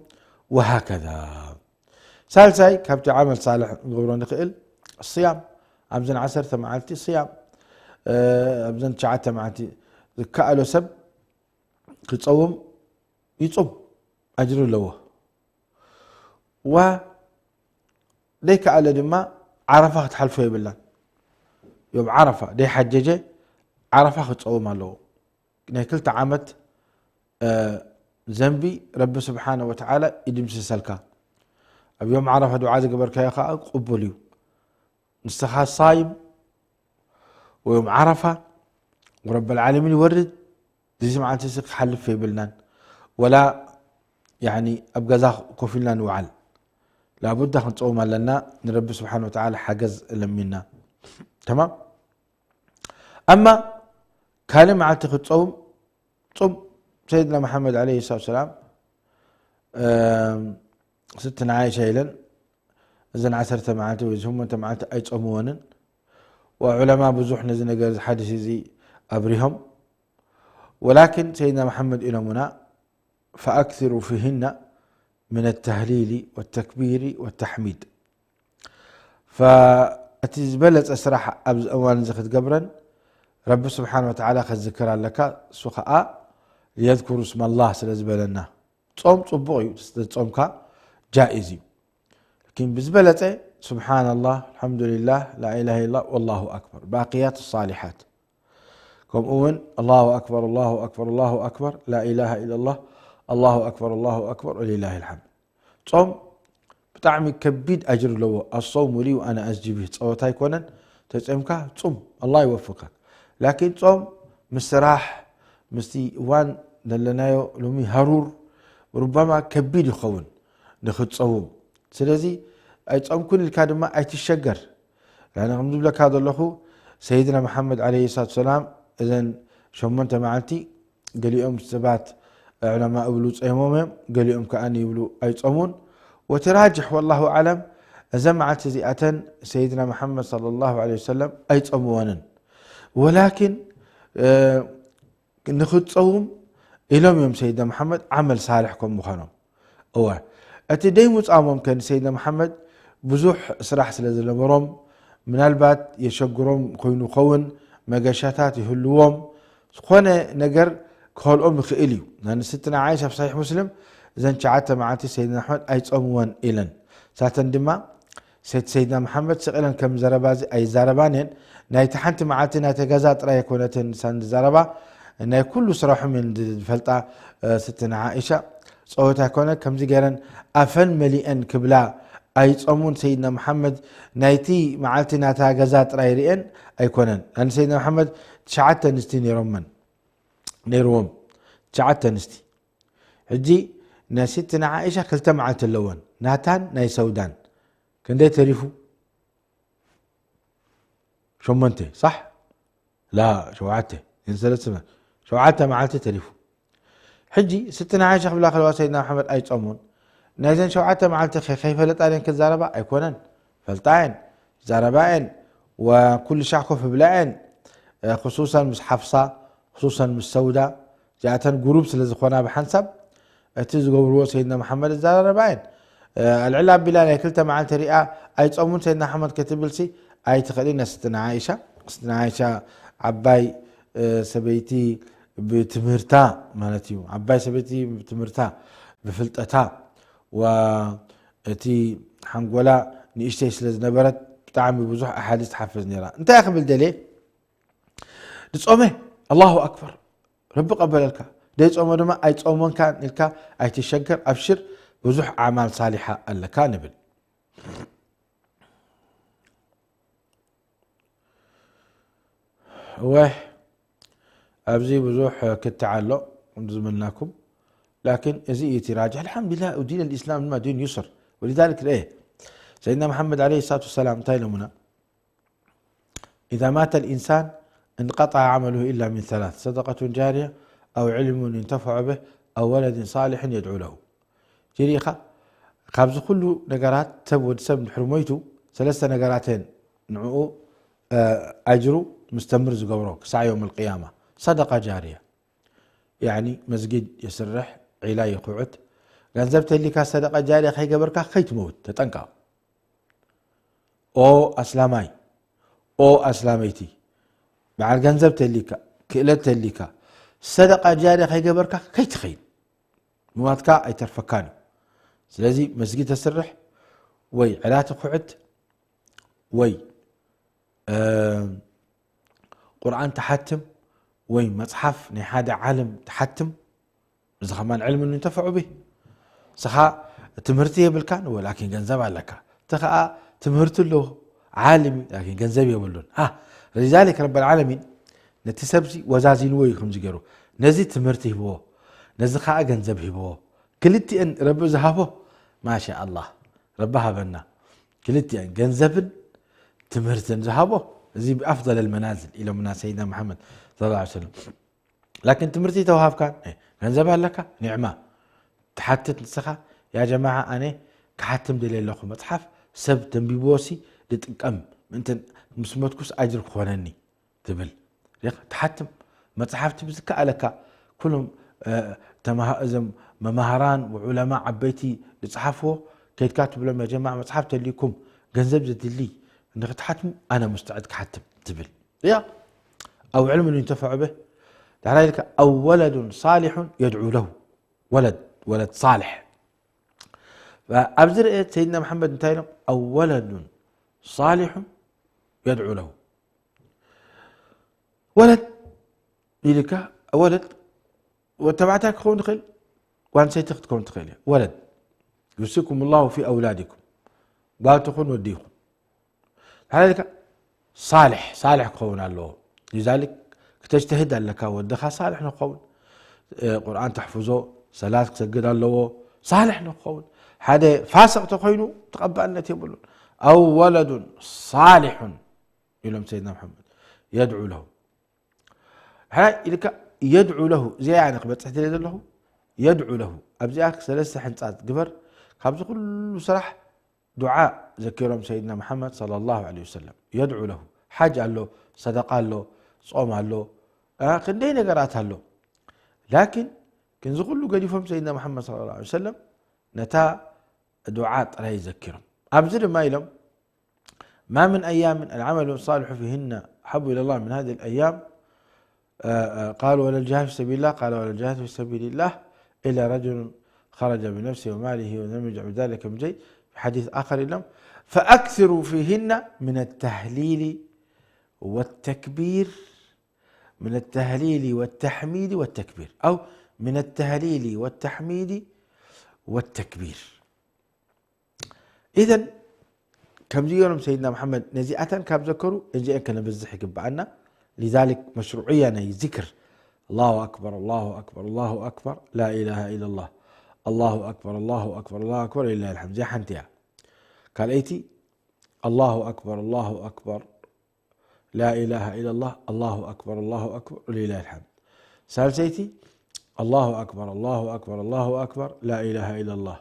وهكذا. ሳልሳይ ካብቲ ዓመል ሳልሕ ንገብሮ ንኽእል ስያም። ኣብዘን ዓሰርተ መዓልቲ ስያም፣ ኣብዘን ትሽዓተ መዓልቲ ዝከኣሎ ሰብ ክጸውም ይጹም፣ ኣጅሪ ኣለዎ። ዋ ደይከኣለ ድማ ዓረፋ ክትሓልፎ የብላን። ዮም ዓረፋ ደይሓጀጀ ዓረፋ ክጸውም ኣለዎ። ናይ ክልተ ዓመት ዘንቢ ረቢ ስብሓነ ወተዓላ ይድምስሰልካ። ኣብ ዮም ዓረፋ ዱዓ ዝገበርካዮ ከዓ ቅቡል እዩ። ንስኻ ሳይም ወዮም ዓረፋ ወረበል ዓለሚን ይወርድ። እዚ መዓልቲ እዚ ክሓልፍ የብልናን። ወላ ያኒ ኣብ ገዛ ኮፍ ኢልና ንውዓል። ላቡዳ ክንጸውም ኣለና። ንረቢ ስብሓን ወተዓላ ሓገዝ ለሚና። ተማም። ኣማ ካልእ መዓልቲ ክትጸውም ጹም። ሰይድና መሓመድ ዓለይሂ ሰላቱ ሰላም ስትና ዓይሻ ኢለን እዘን ዓሰርተ መዓልቲ ወይ ሸሞንተ መዓልቲ ኣይጸምወንን። ወዑለማ ብዙሕ ነዚ ነገር እዚ ሓዲስ እዚ ኣብሪሆም። ወላኪን ሰይድና መሓመድ ኢሎምና ፈኣክሲሩ ፊህና ምን ተህሊሊ ወተክቢሪ ወተሕሚድ። እቲ ዝበለጸ ስራሕ ኣብዚ እዋን እዚ ክትገብረን ረቢ ስብሓን ወተዓላ ከዝክር ኣለካ። እሱ ከዓ የዝኩሩ ስመላህ ስለ ዝበለና ጾም ጽቡቕ እዩ። ጾምካ ጃኢዝ እዩ። ላኪን ብዝበለጸ ስብሓንላህ፣ ኣልሓምዱሊላህ፣ ላኢላሃ ኢላ፣ ወላሁ ኣክበር፣ ባቅያት ሳሊሓት። ከምኡ እውን ኣላሁ ኣክበር፣ ኣላሁ ኣክበር፣ ኣላሁ ኣክበር፣ ላኢላሃ ኢላላህ፣ ኣላሁ ኣክበር፣ ኣላሁ ኣክበር፣ ወሊላሂ ልሓምድ። ጾም ብጣዕሚ ከቢድ ኣጅር ኣለዎ። ኣሰውሙ ሊ ወኣና ኣጅዚ ቢህ፣ ጸወታ ኣይኮነን። ተጾምካ ጹም፣ ኣላህ ይወፍቀክ። ላኪን ጾም ምስ ስራሕ፣ ምስቲ እዋን ዘለናዮ ሎሚ ሃሩር ሩባማ ከቢድ ይኸውን ንኽትጸውም። ስለዚ ኣይጾምኩን ኢልካ ድማ ኣይትሸገር። ያኒ ከም ዝብለካ ዘለኹ ሰይድና መሓመድ ዓለይሂ ሰላቱ ሰላም እዘን ሸሞንተ መዓልቲ ገሊኦም ሰባት ዑለማ እብሉ ጸይሞም እዮም፣ ገሊኦም ከኣ ይብሉ ኣይጸሙን። ወቲ ራጅሕ ወላሁ ኣዕለም እዘን መዓልቲ እዚኣተን ሰይድና መሓመድ ሰለላሁ ዐለይሂ ወሰለም ኣይጸምወንን። ወላኪን ንኽትጸውም ኢሎም እዮም ሰይድና መሓመድ ዓመል ሳልሕ ከም ምዃኖም። እወ እቲ ደይምጻሞም ከ ንሰይድና መሓመድ ብዙሕ ስራሕ ስለ ዝነበሮም ምናልባት የሸግሮም ኮይኑ ኸውን መገሻታት ይህልዎም። ዝኾነ ነገር ክኸልኦም ይኽእል እዩ። ናይ ንስትና ዓይሻ ኣብ ሰሒሕ ሙስሊም እዘን ትሽዓተ መዓልቲ ሰይድና ኣሕመድ ኣይጸምወን ኢለን። ሳተን ድማ ሰይድ ሰይድና መሓመድ ስቕ ኢለን ከም ዘረባ እዚ ኣይዛረባን እየን። ናይቲ ሓንቲ መዓልቲ ናይቲ ገዛ ጥራይ ኣይኮነትን ንሳን ዝዛረባ፣ ናይ ኩሉ ስራሖም እየን ዝፈልጣ። ስትና ዓኢሻ ጸወታ ኣይኮነ ከምዚ ገይረን ኣፈን መሊአን ክብላ ኣይጸሙን። ሰይድና መሓመድ ናይቲ መዓልቲ ናታ ገዛ ጥራይ ርእየን ኣይኮነን። ኣን ሰይድና መሓመድ ትሽዓተ ኣንስቲ ነይሮመን ነይርዎም። ትሽዓተ ኣንስቲ። ሕጂ ናይ ስትና ዓኢሻ ክልተ መዓልቲ ኣለወን፣ ናታን ናይ ሰውዳን። ክንደይ ተሪፉ? ሸሞንተ ሳሕ? ላ ሸውዓተ። ሰለስተ ሸውዓተ መዓልቲ ተሪፉ። ሕጂ ስትና ዓይሻ ክብላ ከለዋ ሰይድና መሓመድ ኣይጸሙን። ናይዘን ሸውዓተ መዓልቲ ከ ከይፈለጣ ድየን ክዛረባ? ኣይኮነን፣ ፈልጣ እየን፣ ይዛረባ እየን። ወኩሉ ሻዕ ኮፍ ይብላ እየን። ክሱሰን ምስ ሓፍሳ፣ ክሱሰን ምስ ሰውዳ፣ እዚኣተን ጉሩብ ስለ ዝኾና ብሓንሳብ እቲ ዝገብርዎ ሰይድና መሓመድ ይዛረባ እየን። ኣልዕል ኣቢላ ናይ ክልተ መዓልቲ ሪኣ ኣይጸሙን ሰይድና መሓመድ ክትብልሲ ኣይትኽእልን። ስትና ዓይሻ ስትና ዓይሻ ዓባይ ሰበይቲ ብትምህርታ ማለት እዩ። ዓባይ ሰበይቲ ብትምህርታ ብፍልጠታ ወእቲ ሓንጎላ ንእሽተይ ስለ ዝነበረት ብጣዕሚ ብዙሕ ኣሓዲስ ትሓፍዝ ነይራ። እንታይ ክብል ደልየ? ዝጾመ ኣላሁ ኣክበር ረቢ ቀበለልካ፣ ደይጾመ ድማ ኣይጾመንካን ኢልካ ኣይትሸገር። ኣብሽር ብዙሕ ኣዕማል ሳሊሓ ኣለካ ንብል። እወ ኣብዚ ብዙሕ ክትዕ ኣሎ ዝብልናኩም። ላኪን እዚ እዩ እቲ ራጅሕ። ኣልሓምዱሊላህ ዲን ልእስላም ድማ ዲን ዩስር። ወሊዛሊክ ርአ ሰይድና መሓመድ ዓለይሂ ሰላቱ ወሰላም እንታይ ኢሎምና? إذا مات الإنسان انقطع عمله إلا من ثلاث، صدقة جارية أو علم ينتفع به أو ولد صالح يدعو له. ጀሪኻ ካብዚ ኩሉ ነገራት ሰብ ወዲ ሰብ እንድሕር ሞይቱ ሰለስተ ነገራተን ንዕኡ ኣጅሩ ምስተምር ዝገብሮ ክሳዕ ዮም ኣልቅያማ ሰደቃ ጃርያ። ያኒ መስጊድ የስርሕ፣ ዒላ ይኹዕት። ገንዘብ ተሊካ ሰደቃ ጃርያ ከይገበርካ ከይትመውት ተጠንቀቕ። ኦ ኣስላማይ፣ ኦ ኣስላመይቲ፣ በዓል ገንዘብ ተሊካ፣ ክእለት ተሊካ፣ ሰደቃ ጃርያ ከይገበርካ ከይትኸይድ። ምዋትካ ኣይተርፈካን እዩ። ስለዚ መስጊድ ተስርሕ ወይ ዕላ ትኹዕት ወይ ቁርኣን ትሓትም ወይ መፅሓፍ ናይ ሓደ ዓለም ትሓትም። እዚ ከማን ዕልሚ ንተፈዑ ብህ ስኻ ትምህርቲ የብልካን ወላኪን ገንዘብ ኣለካ። እቲ ኸዓ ትምህርቲ ኣለዎ ዓለም እዩ ላኪን ገንዘብ የብሉን። ሊዛሊክ ረብ ልዓለሚን ነቲ ሰብዚ ወዛዚንዎ እዩ ከምዚ ገይሩ። ነዚ ትምህርቲ ሂብዎ፣ ነዚ ኸዓ ገንዘብ ሂብዎ። ክልቲአን ረቢ ዝሃቦ ማሻ ኣላህ ረቢ ሃበና። ክልቲአን ገንዘብን ትምህርትን ዝሃቦ እዚ ብኣፍضል ልመናዝል ኢሎምና ሰይድና መሓመድ ሰለላሁ ዐለይሂ ወሰለም። ላኪን ትምህርቲ ተዋሃብካን ገንዘብ ኣለካ ኒዕማ። ትሓትት ንስኻ ያ ጀማዓ ኣነ ክሓትም ደልየ ኣለኹ መፅሓፍ ሰብ ተንቢብዎሲ ድጥቀም ምእንተ ምስ መትኩስ ኣጅር ክኾነኒ ትብል። ትሓትም መፅሓፍቲ ብዝከኣለካ ኩሎም እዞም መማህራን ዑለማ ዓበይቲ ዝፅሓፍዎ ከይድካ ትብሎም ያ ጀማዓ መፅሓፍ ተልይኩም ገንዘብ ዘድሊ ንክትሓትሙ ኣነ ሙስተዕድ ክሓትም ትብል እያ። أو علم ينتفع به ድሕራ ኢልካ أو ولد صالح يدعو له ولد ولد صالح ኣብዚ ርእ ሰይድና መሓመድ እንታይ ኢሎም أو ولد صالح يدعو له ወለድ ኢልካ ወለድ ወተባዕታይ ክኸውን ትኽእል ጓንሰይቲ ክትከውን ትኽእል እያ ወለድ يوصيكم الله في أولادكم ጓል ትኹን ወዲ ይኹን ሓለልካ ሳልሕ ሳልሕ ክኸውን ኣለዎ ሊዛሊክ ክተጅተህድ ኣለካ ወድኻ ሳልሕ ንክኸውን ቁርኣን ተሕፍዞ ሰላት ክሰግድ ኣለዎ ሳልሕ ንክኸውን ሓደ ፋስቕ ተኮይኑ ተቐባልነት የብሉን أو ولد صالح ኢሎም ሰይድና መሓመድ يدعو له ሓ ኢልካ يدعو له እዚኣ ኣነ ክበፅሕ ድለ ዘለኹ يدعو له ኣብዚኣ ሰለስተ ሕንፃት ግበር ካብዚ ኩሉ ስራሕ ዱዓ ዘኪሮም ሰይድና መሓመድ صلى الله عليه وسلم يدعو له ሓጅ ኣሎ ሰደቃ ኣሎ ጾም ኣሎ ክንደይ ነገራት ኣሎ ላኪን ክንዚ ኩሉ ገዲፎም ሰይድና መሓመድ صلى الله عليه وسلم ነታ ዱዓ ጥራይ ዘኪሮም ኣብዚ ድማ ኢሎም ما من أيام العمل الصالح فيهن أحب إلى الله من هذه الأيام قالوا ولا الجهاد في سبيل الله قال ولا الجهاد في سبيل الله إلا رجل خرج بنفسه وماله ولم يرجع بذلك من شيء في حديث آخر لهم فأكثروا فيهن من التهليل والتكبير من التهليل والتحميد والتكبير أو من التهليل والتحميد والتكبير إذن ከምዚ ገይሮም ሰይድና መሓመድ ነዚኣተን ካብ ዘከሩ እዚአን ከነብዝሕ ይግብኣና لذلك مشروعية ናይ ذكر الله أكبر الله أكبر الله أكبر لا إله إلا الله الله أكبر الله أكبر الله أكبر ولله الحمد እዚኣ ሓንቲ እያ ካልኣይቲ الله أكبر الله أكبر لا إله إلا الله الله أكبر الله أكبر ولله الحمد ሳልሰይቲ الله أكبر الله أكبر الله أكبر لا إله إلا الله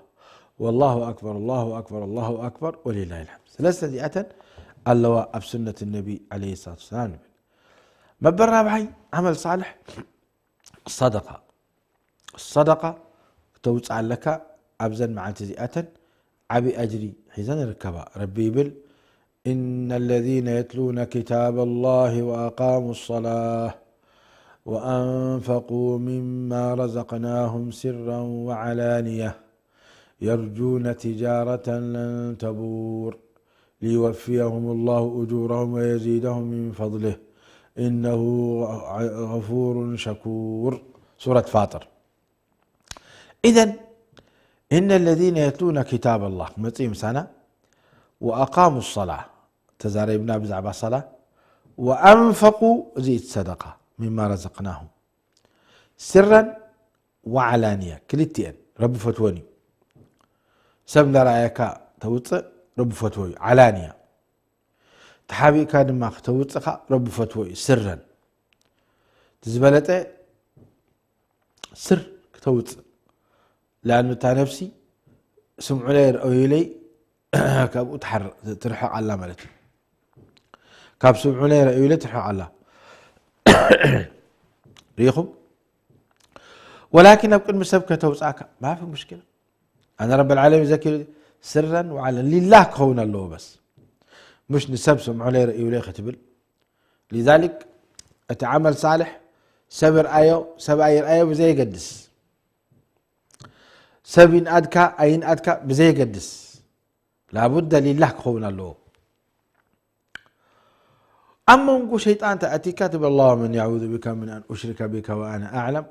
والله أكبر الله أكبر الله أكبر ولله الحمد ሰለስተ እዚኣተን ኣለዋ ኣብ ሱነት ነቢ عليه الصلاة والسلام ንብል መበል ራብዓይ ዓመል ሳልሕ صدقة صدقة ክተውፅእ ኣለካ ኣብዘን መዓልቲ እዚኣተን ዓብዪ ኣጅሪ ሒዘን ይርከባ ረቢ ይብል إن الذين يتلون كتاب الله وأقاموا الصلاة وأنفقوا مما رزقناهم سرا وعلانية يرجون تجارة لن تبور ليوفيهم الله أجورهم ويزيدهم من فضله إنه غفور شكور سورة فاطر إذن إن الذين يتلون كتاب الله መፅኡ ምሳና وأقاموا الصلاة ተዛረብና ብዛዕባ صلاة وأنفقوا እዚ እቲ صدقة مما رزقناهم سرا وعلانية ክልቲኤን ረቢ ፈትወን እዩ ሰብ እንዳረኣየካ ተውፅእ ረቢ ፈትዎ እዩ علانية ተሓቢእካ ድማ ክተውፅእ ከዓ ረቢ ፈትዎ እዩ سرا እቲ ዝበለፀ ስር ክተውፅእ ለኣኑ እታ ነፍሲ ስምዑለይ ርአዩለይ ካብኡ ትሓር-፣ ትርሕቕ ኣላ ማለት እዩ። ካብ ስምዑለይ ርአዩለይ ትርሕቕ ኣላ። ርኢኹም? ወላኪን ኣብ ቅድሚ ሰብ ከተውፅኣካ ማፊ ሙሽኪላ። ኣነ ረብ ልዓለሚን ዘኪሩ ስረን ወዓለን ሊላህ ክኸውን ኣለዎ። በስ ምሽ ንሰብ ስምዑለይ ርአዩለይ ክትብል። ሊዛሊክ እቲ ዓመል ሳልሕ ሰብ ይርኣዮ ሰብ ኣይርኣዮ ብዘየገድስ፣ ሰብ ይንኣድካ ኣይንኣድካ ብዘየገድስ ላቡደ ሊላህ ክኸውን ኣለዎ። ኣብ መንጎ ሸይጣን ተኣቲካ ትብል اللهم إني أعوذ بك من أن أشرك بك وأنا أعلم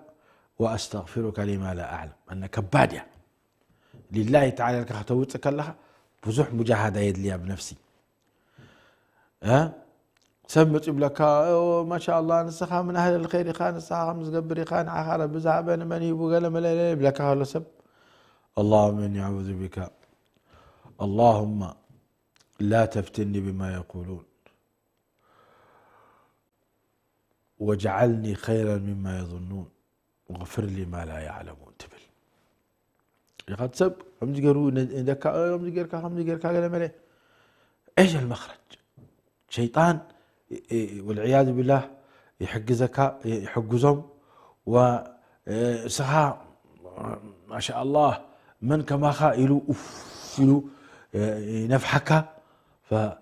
وأستغفرك لما لا أعلم። ኣነ ከባድ እያ ሊላሂ ተዓላ ኢልካ ከተውፅእ ከለኻ ብዙሕ ሙጃሃዳ የድልያ ብነፍሲ። እ? ሰብ መፂኡ ይብለካ "ኦ፣ ማሻ ኣላህ ንስኻ ምን ኣህል ልኸይር ኢኻ ንስኻ ከም ዝገብር ኢኻ ንዓኻ ረቢ ዝሃበ ንመን ሂቡ ገለ መለለ" ይብለካ ከሎ ሰብ اللهم إني أعوذ بك اللهم لا تفتني بما يقولون واجعلني خيرا مما يظنون واغفر لي ما لا يعلمون ትብል ኢኻ። ሰብ ከምዚ ገይሩ ነ-፣ ነደካ፣ እ፣ ከምዚ ጌርካ፣ ከምዚ ጌርካ ገለ መለ። إيش المخرج؟ ሸይጣን፣ እ፣ እ፣ والعياذ بالله ይሕግዘካ፣ ይ-፣ ይሕግዞም። ወ-፣ እ፣ እስኻ ማሻ ኣላህ መን ከማኻ ኢሉ ኡፍ ኢሉ፣ እ፣ ይነፍሓካ። ፈ-፣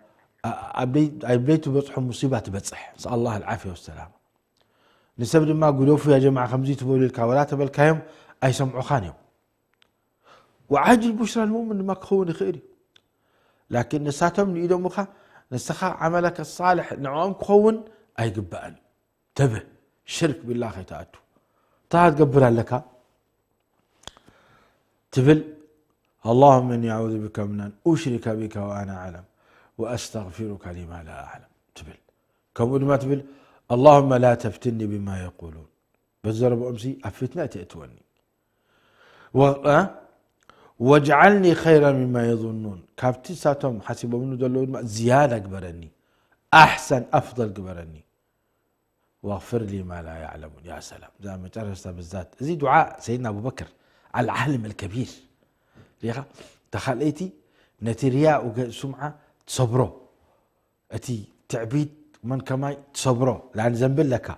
ኣ-፣ ኣብ ደይ-፣ ኣብ ደይትበጽሖ ሙሲባ ትበጽሕ። نسأل الله العافية والسلامة። ንሰብ ድማ ግደፉ ያ ጀማዓ ከምዚ ትበሉ ኢልካ ወላ ተበልካዮም ኣይሰምዑኻን እዮም። وعاجل بشرى المؤمن ድማ ክኸውን ይኽእል እዩ። ላኪን ንሳቶም ንኢዶምኻ ንስኻ ዓመለከ ሳልሕ ንዕኦም ክኸውን ኣይግባእን። ተብህ ሽርክ ቢላህ ከይትኣቱ። እንታይ ትገብር ኣለካ? ትብል اللهم إني أعوذ بك من أن أشرك بك وأنا أعلم وأستغفرك لما لا أعلم ትብል። ከምኡ ድማ ትብል اللهم لا تفتني بما يقولون በዚ ዘረብኦምሲ ኣብ ፊትና ኣይተእትወኒ። ወ-፣ እ? واجعلني خيرا مما يظنون ካብቲ ንሳቶም ሓሲቦምሉ ዘለዉ ድማ ዝያዳ ግበረኒ። ኣሕሰን ኣፍضል ግበረኒ። واغفر لي ما لا يعلمون። ያ ሰላም። እዛ መጨረሽታ ብዛት። እዚ ዱዓ ሰይድና ኣቡበክር ኣልዓልም ኣልከቢር። ሪኻ? እታ ካልኣይቲ ነቲ ርያ ወገ-፣ ሱምዓ ትሰብሮ። እቲ ትዕቢት መን ከማይ ትሰብሮ። ላን ዘንቢ ኣለካ።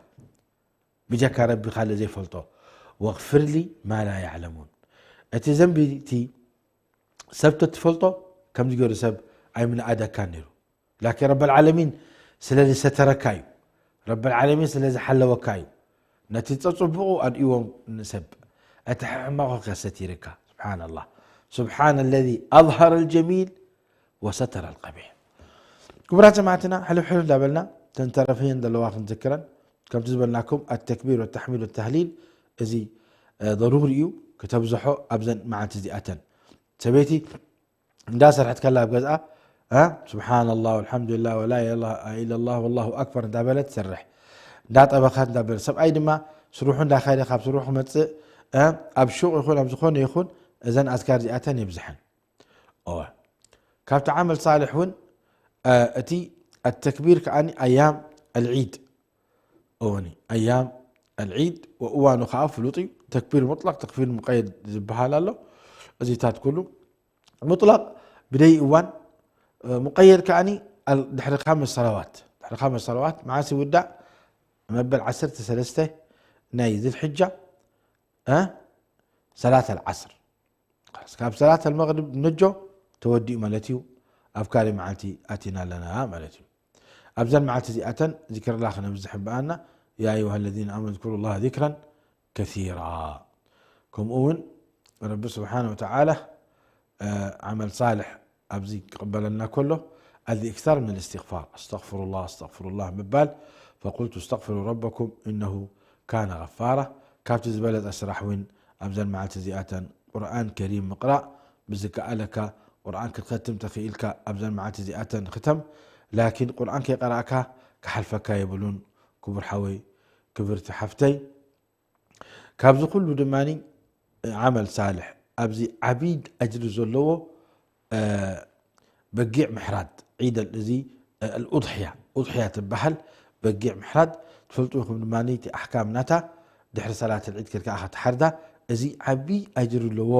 ብጀካ ረቢ ካልእ ዘይፈልጦ። واغفر لي ما لا يعلمون። እቲ ዘንቢ እቲ ሰብ ተትፈልጦ ከምዚ ገይሩ ሰብ ኣይምንኣደካን ነይሩ። ላኪን ረበል ዓለሚን ስለ ዝሰተረካ እዩ። ረበል ዓለሚን ስለ ዝሓለወካ እዩ። ነቲ ጸጽቡቑ ኣርእይዎም ንሰብ። እቲ ሕማቑ ከ ሰቲርካ። ስብሓንላህ። سبحان الذي أظهر الجميل وستر القبيح። ክቡራት ሰማዕትና፣ ሕልፍ ሕልፍ እንዳበልና፣ ተን ተረፍየን ዘለዋ ክንዝክረን፣ ከምቲ ዝበልናኩም፣ التكبير والتحميد والتهليل፣ እዚ፣ እ፣ ضروري እዩ፣ ክተብዝሖ ኣብዘን መዓልቲ እዚኣተን። ሰበይቲ እንዳሰርሐት ከላ ኣብ ገዝኣ፣ እ፣ سبحان الله والحمد لله ولا إله إلا الله والله أكبر እንዳበለት ትሰርሕ። እንዳጠበኸት እንዳበለት። ሰብኣይ ድማ ስርሑ እንዳኸደ ካብ ስርሑ ክመጽእ፣ እ፣ ኣብ ሹቕ ይኹን ኣብ ዝኾነ ይኹን እዘን ኣዝካር እዚኣተን የብዝሐን። እወ። ካብቲ ዓመል ሳልሕ እውን፣ እ፣ እቲ التكبير ከኣኒ أيام العيد። እወኒ፣ أيام العيد ወእዋኑ ከኣ ፍሉጥ እዩ። ተክቢር ሙጥለቅ፣ ተክቢር ሙቀየድ ዝበሃል ኣሎ። እዚታት ኩሉ ሙጥለቅ ብደይ እዋን፣ እ፣ ሙቀየድ ከኣኒ ኣል-፣ ድሕሪ ካመ ሰለዋት፣ ድሕሪ ካመ ሰለዋት መዓስ ይውዳእ? መበል ዓሰርተ ሰለስተ ናይ ዝልሕጃ፣ እ፣ ሰላት ኣልዓስር። ካብ ሰላት ኣልመግሪብ ነጆ ተወዲኡ ማለት እዩ። ኣብ ካልእ መዓልቲ ኣቲና ኣለና ማለት እዩ። ኣብዘን መዓልቲ እዚኣተን ዚክርላ ክነብዝሕ እምበኣና፣ يا أيها الذين آمنوا اذكروا الله ذكرا كثيرا። ከምኡ እውን ረቢ ስብሓነ ወተዓላ፣ እ፣ ዓመል ሳልሕ ኣብዚ ክቕበለልና ከሎ፣ الإكثار من الاستغفار، أستغفر الله، أستغفر الله ምባል፣ فقلت استغفروا ربكم إنه كان غفارا። ካብቲ ዝበለጸ ስራሕ እውን ኣብዘን መዓልቲ እዚኣተን ቁርኣን ከሪም ምቕራእ ብዝከኣለካ፣ ቁርኣን ክትኸትም ተኽኢልካ ኣብዘን መዓልቲ እዚኣተን ኽተም። ላኪን ቁርኣን ከይቀራእካ ክሓልፈካ የብሉን፣ ክቡር ሓወይ፣ ክብርቲ ሓፍተይ። ካብዚ ኩሉ ድማ ዓመል ሳልሕ ኣብዚ ዓብይ ኣጅሪ ዘለዎ፣ እ፣ በጊዕ ምሕራድ፣ ዒድ ኣል-፣ እዚ፣ እ፣ ኣልኡድሕያ፣ ኡድሕያ ትበሃል በጊዕ ምሕራድ ትፈልጡ ኢኹም። ድማ እቲ ኣሕካም ናታ ድሕሪ ሰላት ኣልዒድ ከድካ ኢኻ ትሓርዳ። እዚ ዓቢ ኣጅር ኣለዎ።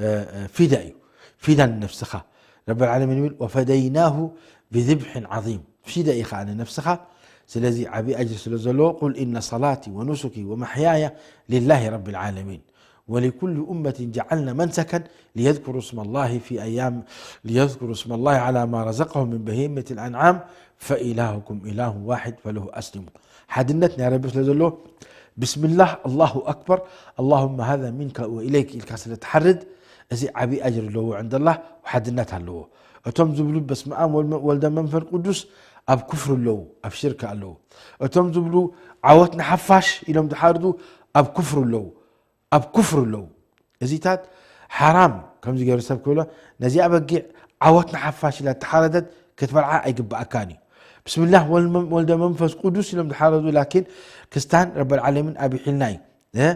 እ፣ እ፣ ፊዳ እዩ። ፊዳ ንነፍስኻ። ረብ ዓለሚን ይብል፣ "ወፈደይናሁ ብዝብሕን ዓዚም።" ፊዳ ኢኻ ንነፍስኻ። ስለዚ ዓቢ ኣጅር ስለ ዘለዎ፣ "ቁል ኢነ ሰላቲ ወኑሱኪ ወመሕያየ ሊላሂ ረቢል ዓለሚን ወሊኩሊ ኡመቲን ጀዓልና መንሰከን ሊየዝኩሩ ስመላሂ ፊ ኣያም፣ ሊየዝኩሩ ስመላሂ ዓላ ማ ረዘቀሁም ምን በሂመቲል ኣንዓም ፈኢላሁኩም ኢላሁን ዋሒድ ፈለሁ ኣስሊሙ።" ሓድነት ናይ ረቢ ስለ ዘለዎ፣ ብስምላህ ኣላሁ ኣክበር፣ ኣላሁመ ሃዛ ሚንካ ወኢለይክ ኢልካ ስለ ትሓርድ፣ እዚ ዓብዪ ኣጅር ኣለዎ ዕንደላህ፣ ሓድነት ኣለዎ። እቶም ዝብሉ በስመ ኣብ ወልመ-፣ ወልደ መንፈስ ቅዱስ ኣብ ኩፍር ኣለዉ፣ ኣብ ሽርክ ኣለዉ። እቶም ዝብሉ ዓወት ንሓፋሽ ኢሎም ዝሓርዱ ኣብ ኩፍር ኣለዉ፣ ኣብ ኩፍር ኣለዉ። እዚታት ሓራም ከምዚ ገይሩ ሰብ ክብሎ፣ ነዚኣ በጊዕ ዓወት ንሓፋሽ ኢላ እተሓረደት ክትበልዓ ኣይግብኣካን እዩ። ብስምላህ ወልመ-፣ ወልደ መንፈስ ቅዱስ ኢሎም ዝሓረዱ፣ ላኪን ክስታን ረበል ዓለሚን ኣቢሒልና እዩ። እ?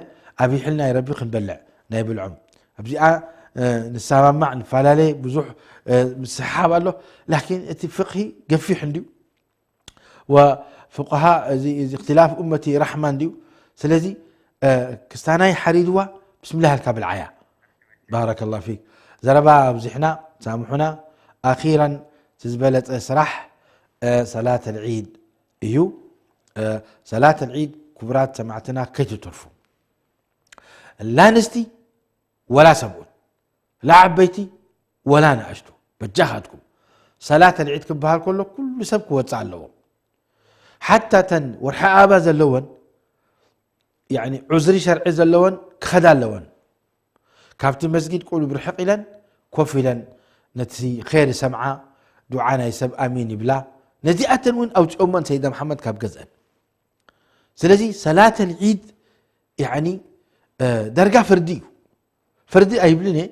ኣቢሒልና እዩ ረቢ ክንበልዕ ናይ ብልዖም። ኣብዚኣ፣ እ፣ ንሰማማዕ፣ ንፈላለየ፣ ብዙሕ፣ እ፣ ምስሕሓብ ኣሎ። ላኪን እቲ ፍቅሂ ገፊሕ እንድዩ። ወፍቅሃ እዚ፣ እዚ እክትላፍ እመቲ ራሕማ እንድዩ። ስለዚ፣ እ፣ ክስታናይ ሓሪድዋ፣ ብስምላህ ኢልካ ብልዓያ። ባረከላሁ ፊክ። ዘረባ ኣብዚሕና፣ ሳምሑና። ኣኺራን እቲ ዝበለጸ ስራሕ፣ እ፣ ሰላት ኣልዒድ እዩ። እ፣ ሰላት ኣልዒድ ክቡራት ሰማዕትና ከይትተርፉ። ላ ኣንስቲ ወላ ሰብኡት፣ ላ ዓበይቲ ወላ ንኣሽቱ፣ በጃኻትኩም። ሰላት ኣልዒድ ክበሃል ከሎ ኩሉ ሰብ ክወጽእ ኣለዎ። ሓታ ተን ወርሒ ኣበባ ዘለወን፣ ያዕኒ ዑዝሪ ሸርዒ ዘለወን ክኸዳ ኣለወን። ካብቲ መስጊድ ቁሩብ ርሕቕ ኢለን ኮፍ ኢለን ነቲ ኸይር ሰምዓ፣ ዱዓ ናይ ሰብ ኣሚን ይብላ። ነዚኣተን እውን ኣውፅኦመን ሰይዳ መሓመድ ካብ ገዝአን። ስለዚ ሰላት ኣልዒድ ያዕኒ፣ እ፣ ዳርጋ ፈርዲ እዩ። ፈርዲ ኣይብልን እየ።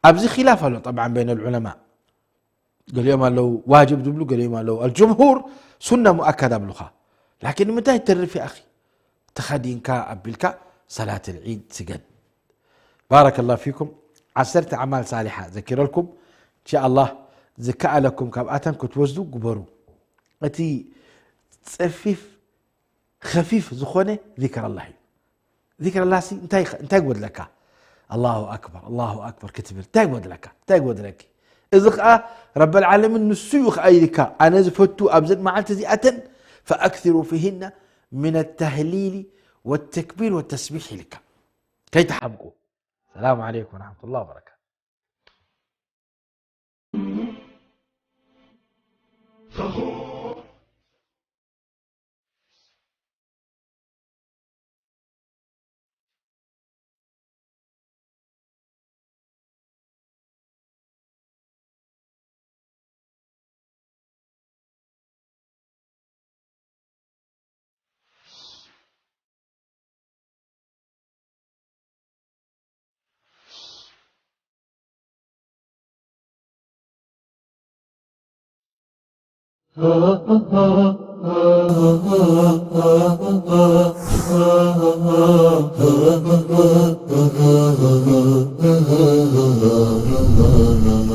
ኣብዚ ኺላፍ ኣሎ ጠብዓን በይነ ልዑለማ። ገሊኦም ኣለዉ ዋጅብ ዝብሉ፣ ገሊኦም ኣለዉ ኣልጅምሁር ሱና ሙኣከዳ ኣብሉኻ። ላኪን ንምንታይ ተርፍ ይኣኺ? ተኸዲንካ ኣቢልካ ሰላት ኣልዒድ ስገድ። ባረከላሁ ፊኩም። ዓሰርተ ኣዕማል ሳሊሓ ዘኪረልኩም። ኢንሻኣላህ ዝከኣለኩም ካብኣተን ክትወስዱ ግበሩ። እቲ ጸፊፍ ኸፊፍ ዝኾነ ዚክር ኣላህ እዩ። ዚክር ኣላህ ሲ እንታይ፣ እንታይ ይጎድለካ? ኣላሁ ኣክበር፣ ኣላሁ ኣክበር ክትብል እንታይ ይጎድለካ? እንታይ ይጎድለኪ? እዚ ኸዓ ረበል ዓለሚን ንሱ እዩ ኸዓ ኢልካ፣ ኣነ ዝፈቱ ኣብዘን መዓልቲ እዚኣተን፣ ፈኣክሲሩ ፊሂና ሚነ ተህሊሊ ወተክቢር ወተስቢሕ ኢልካ። ከይትሓምቁ። ሰላም ዓለይኩም ወረሕመቱላሂ ወበረካቱ።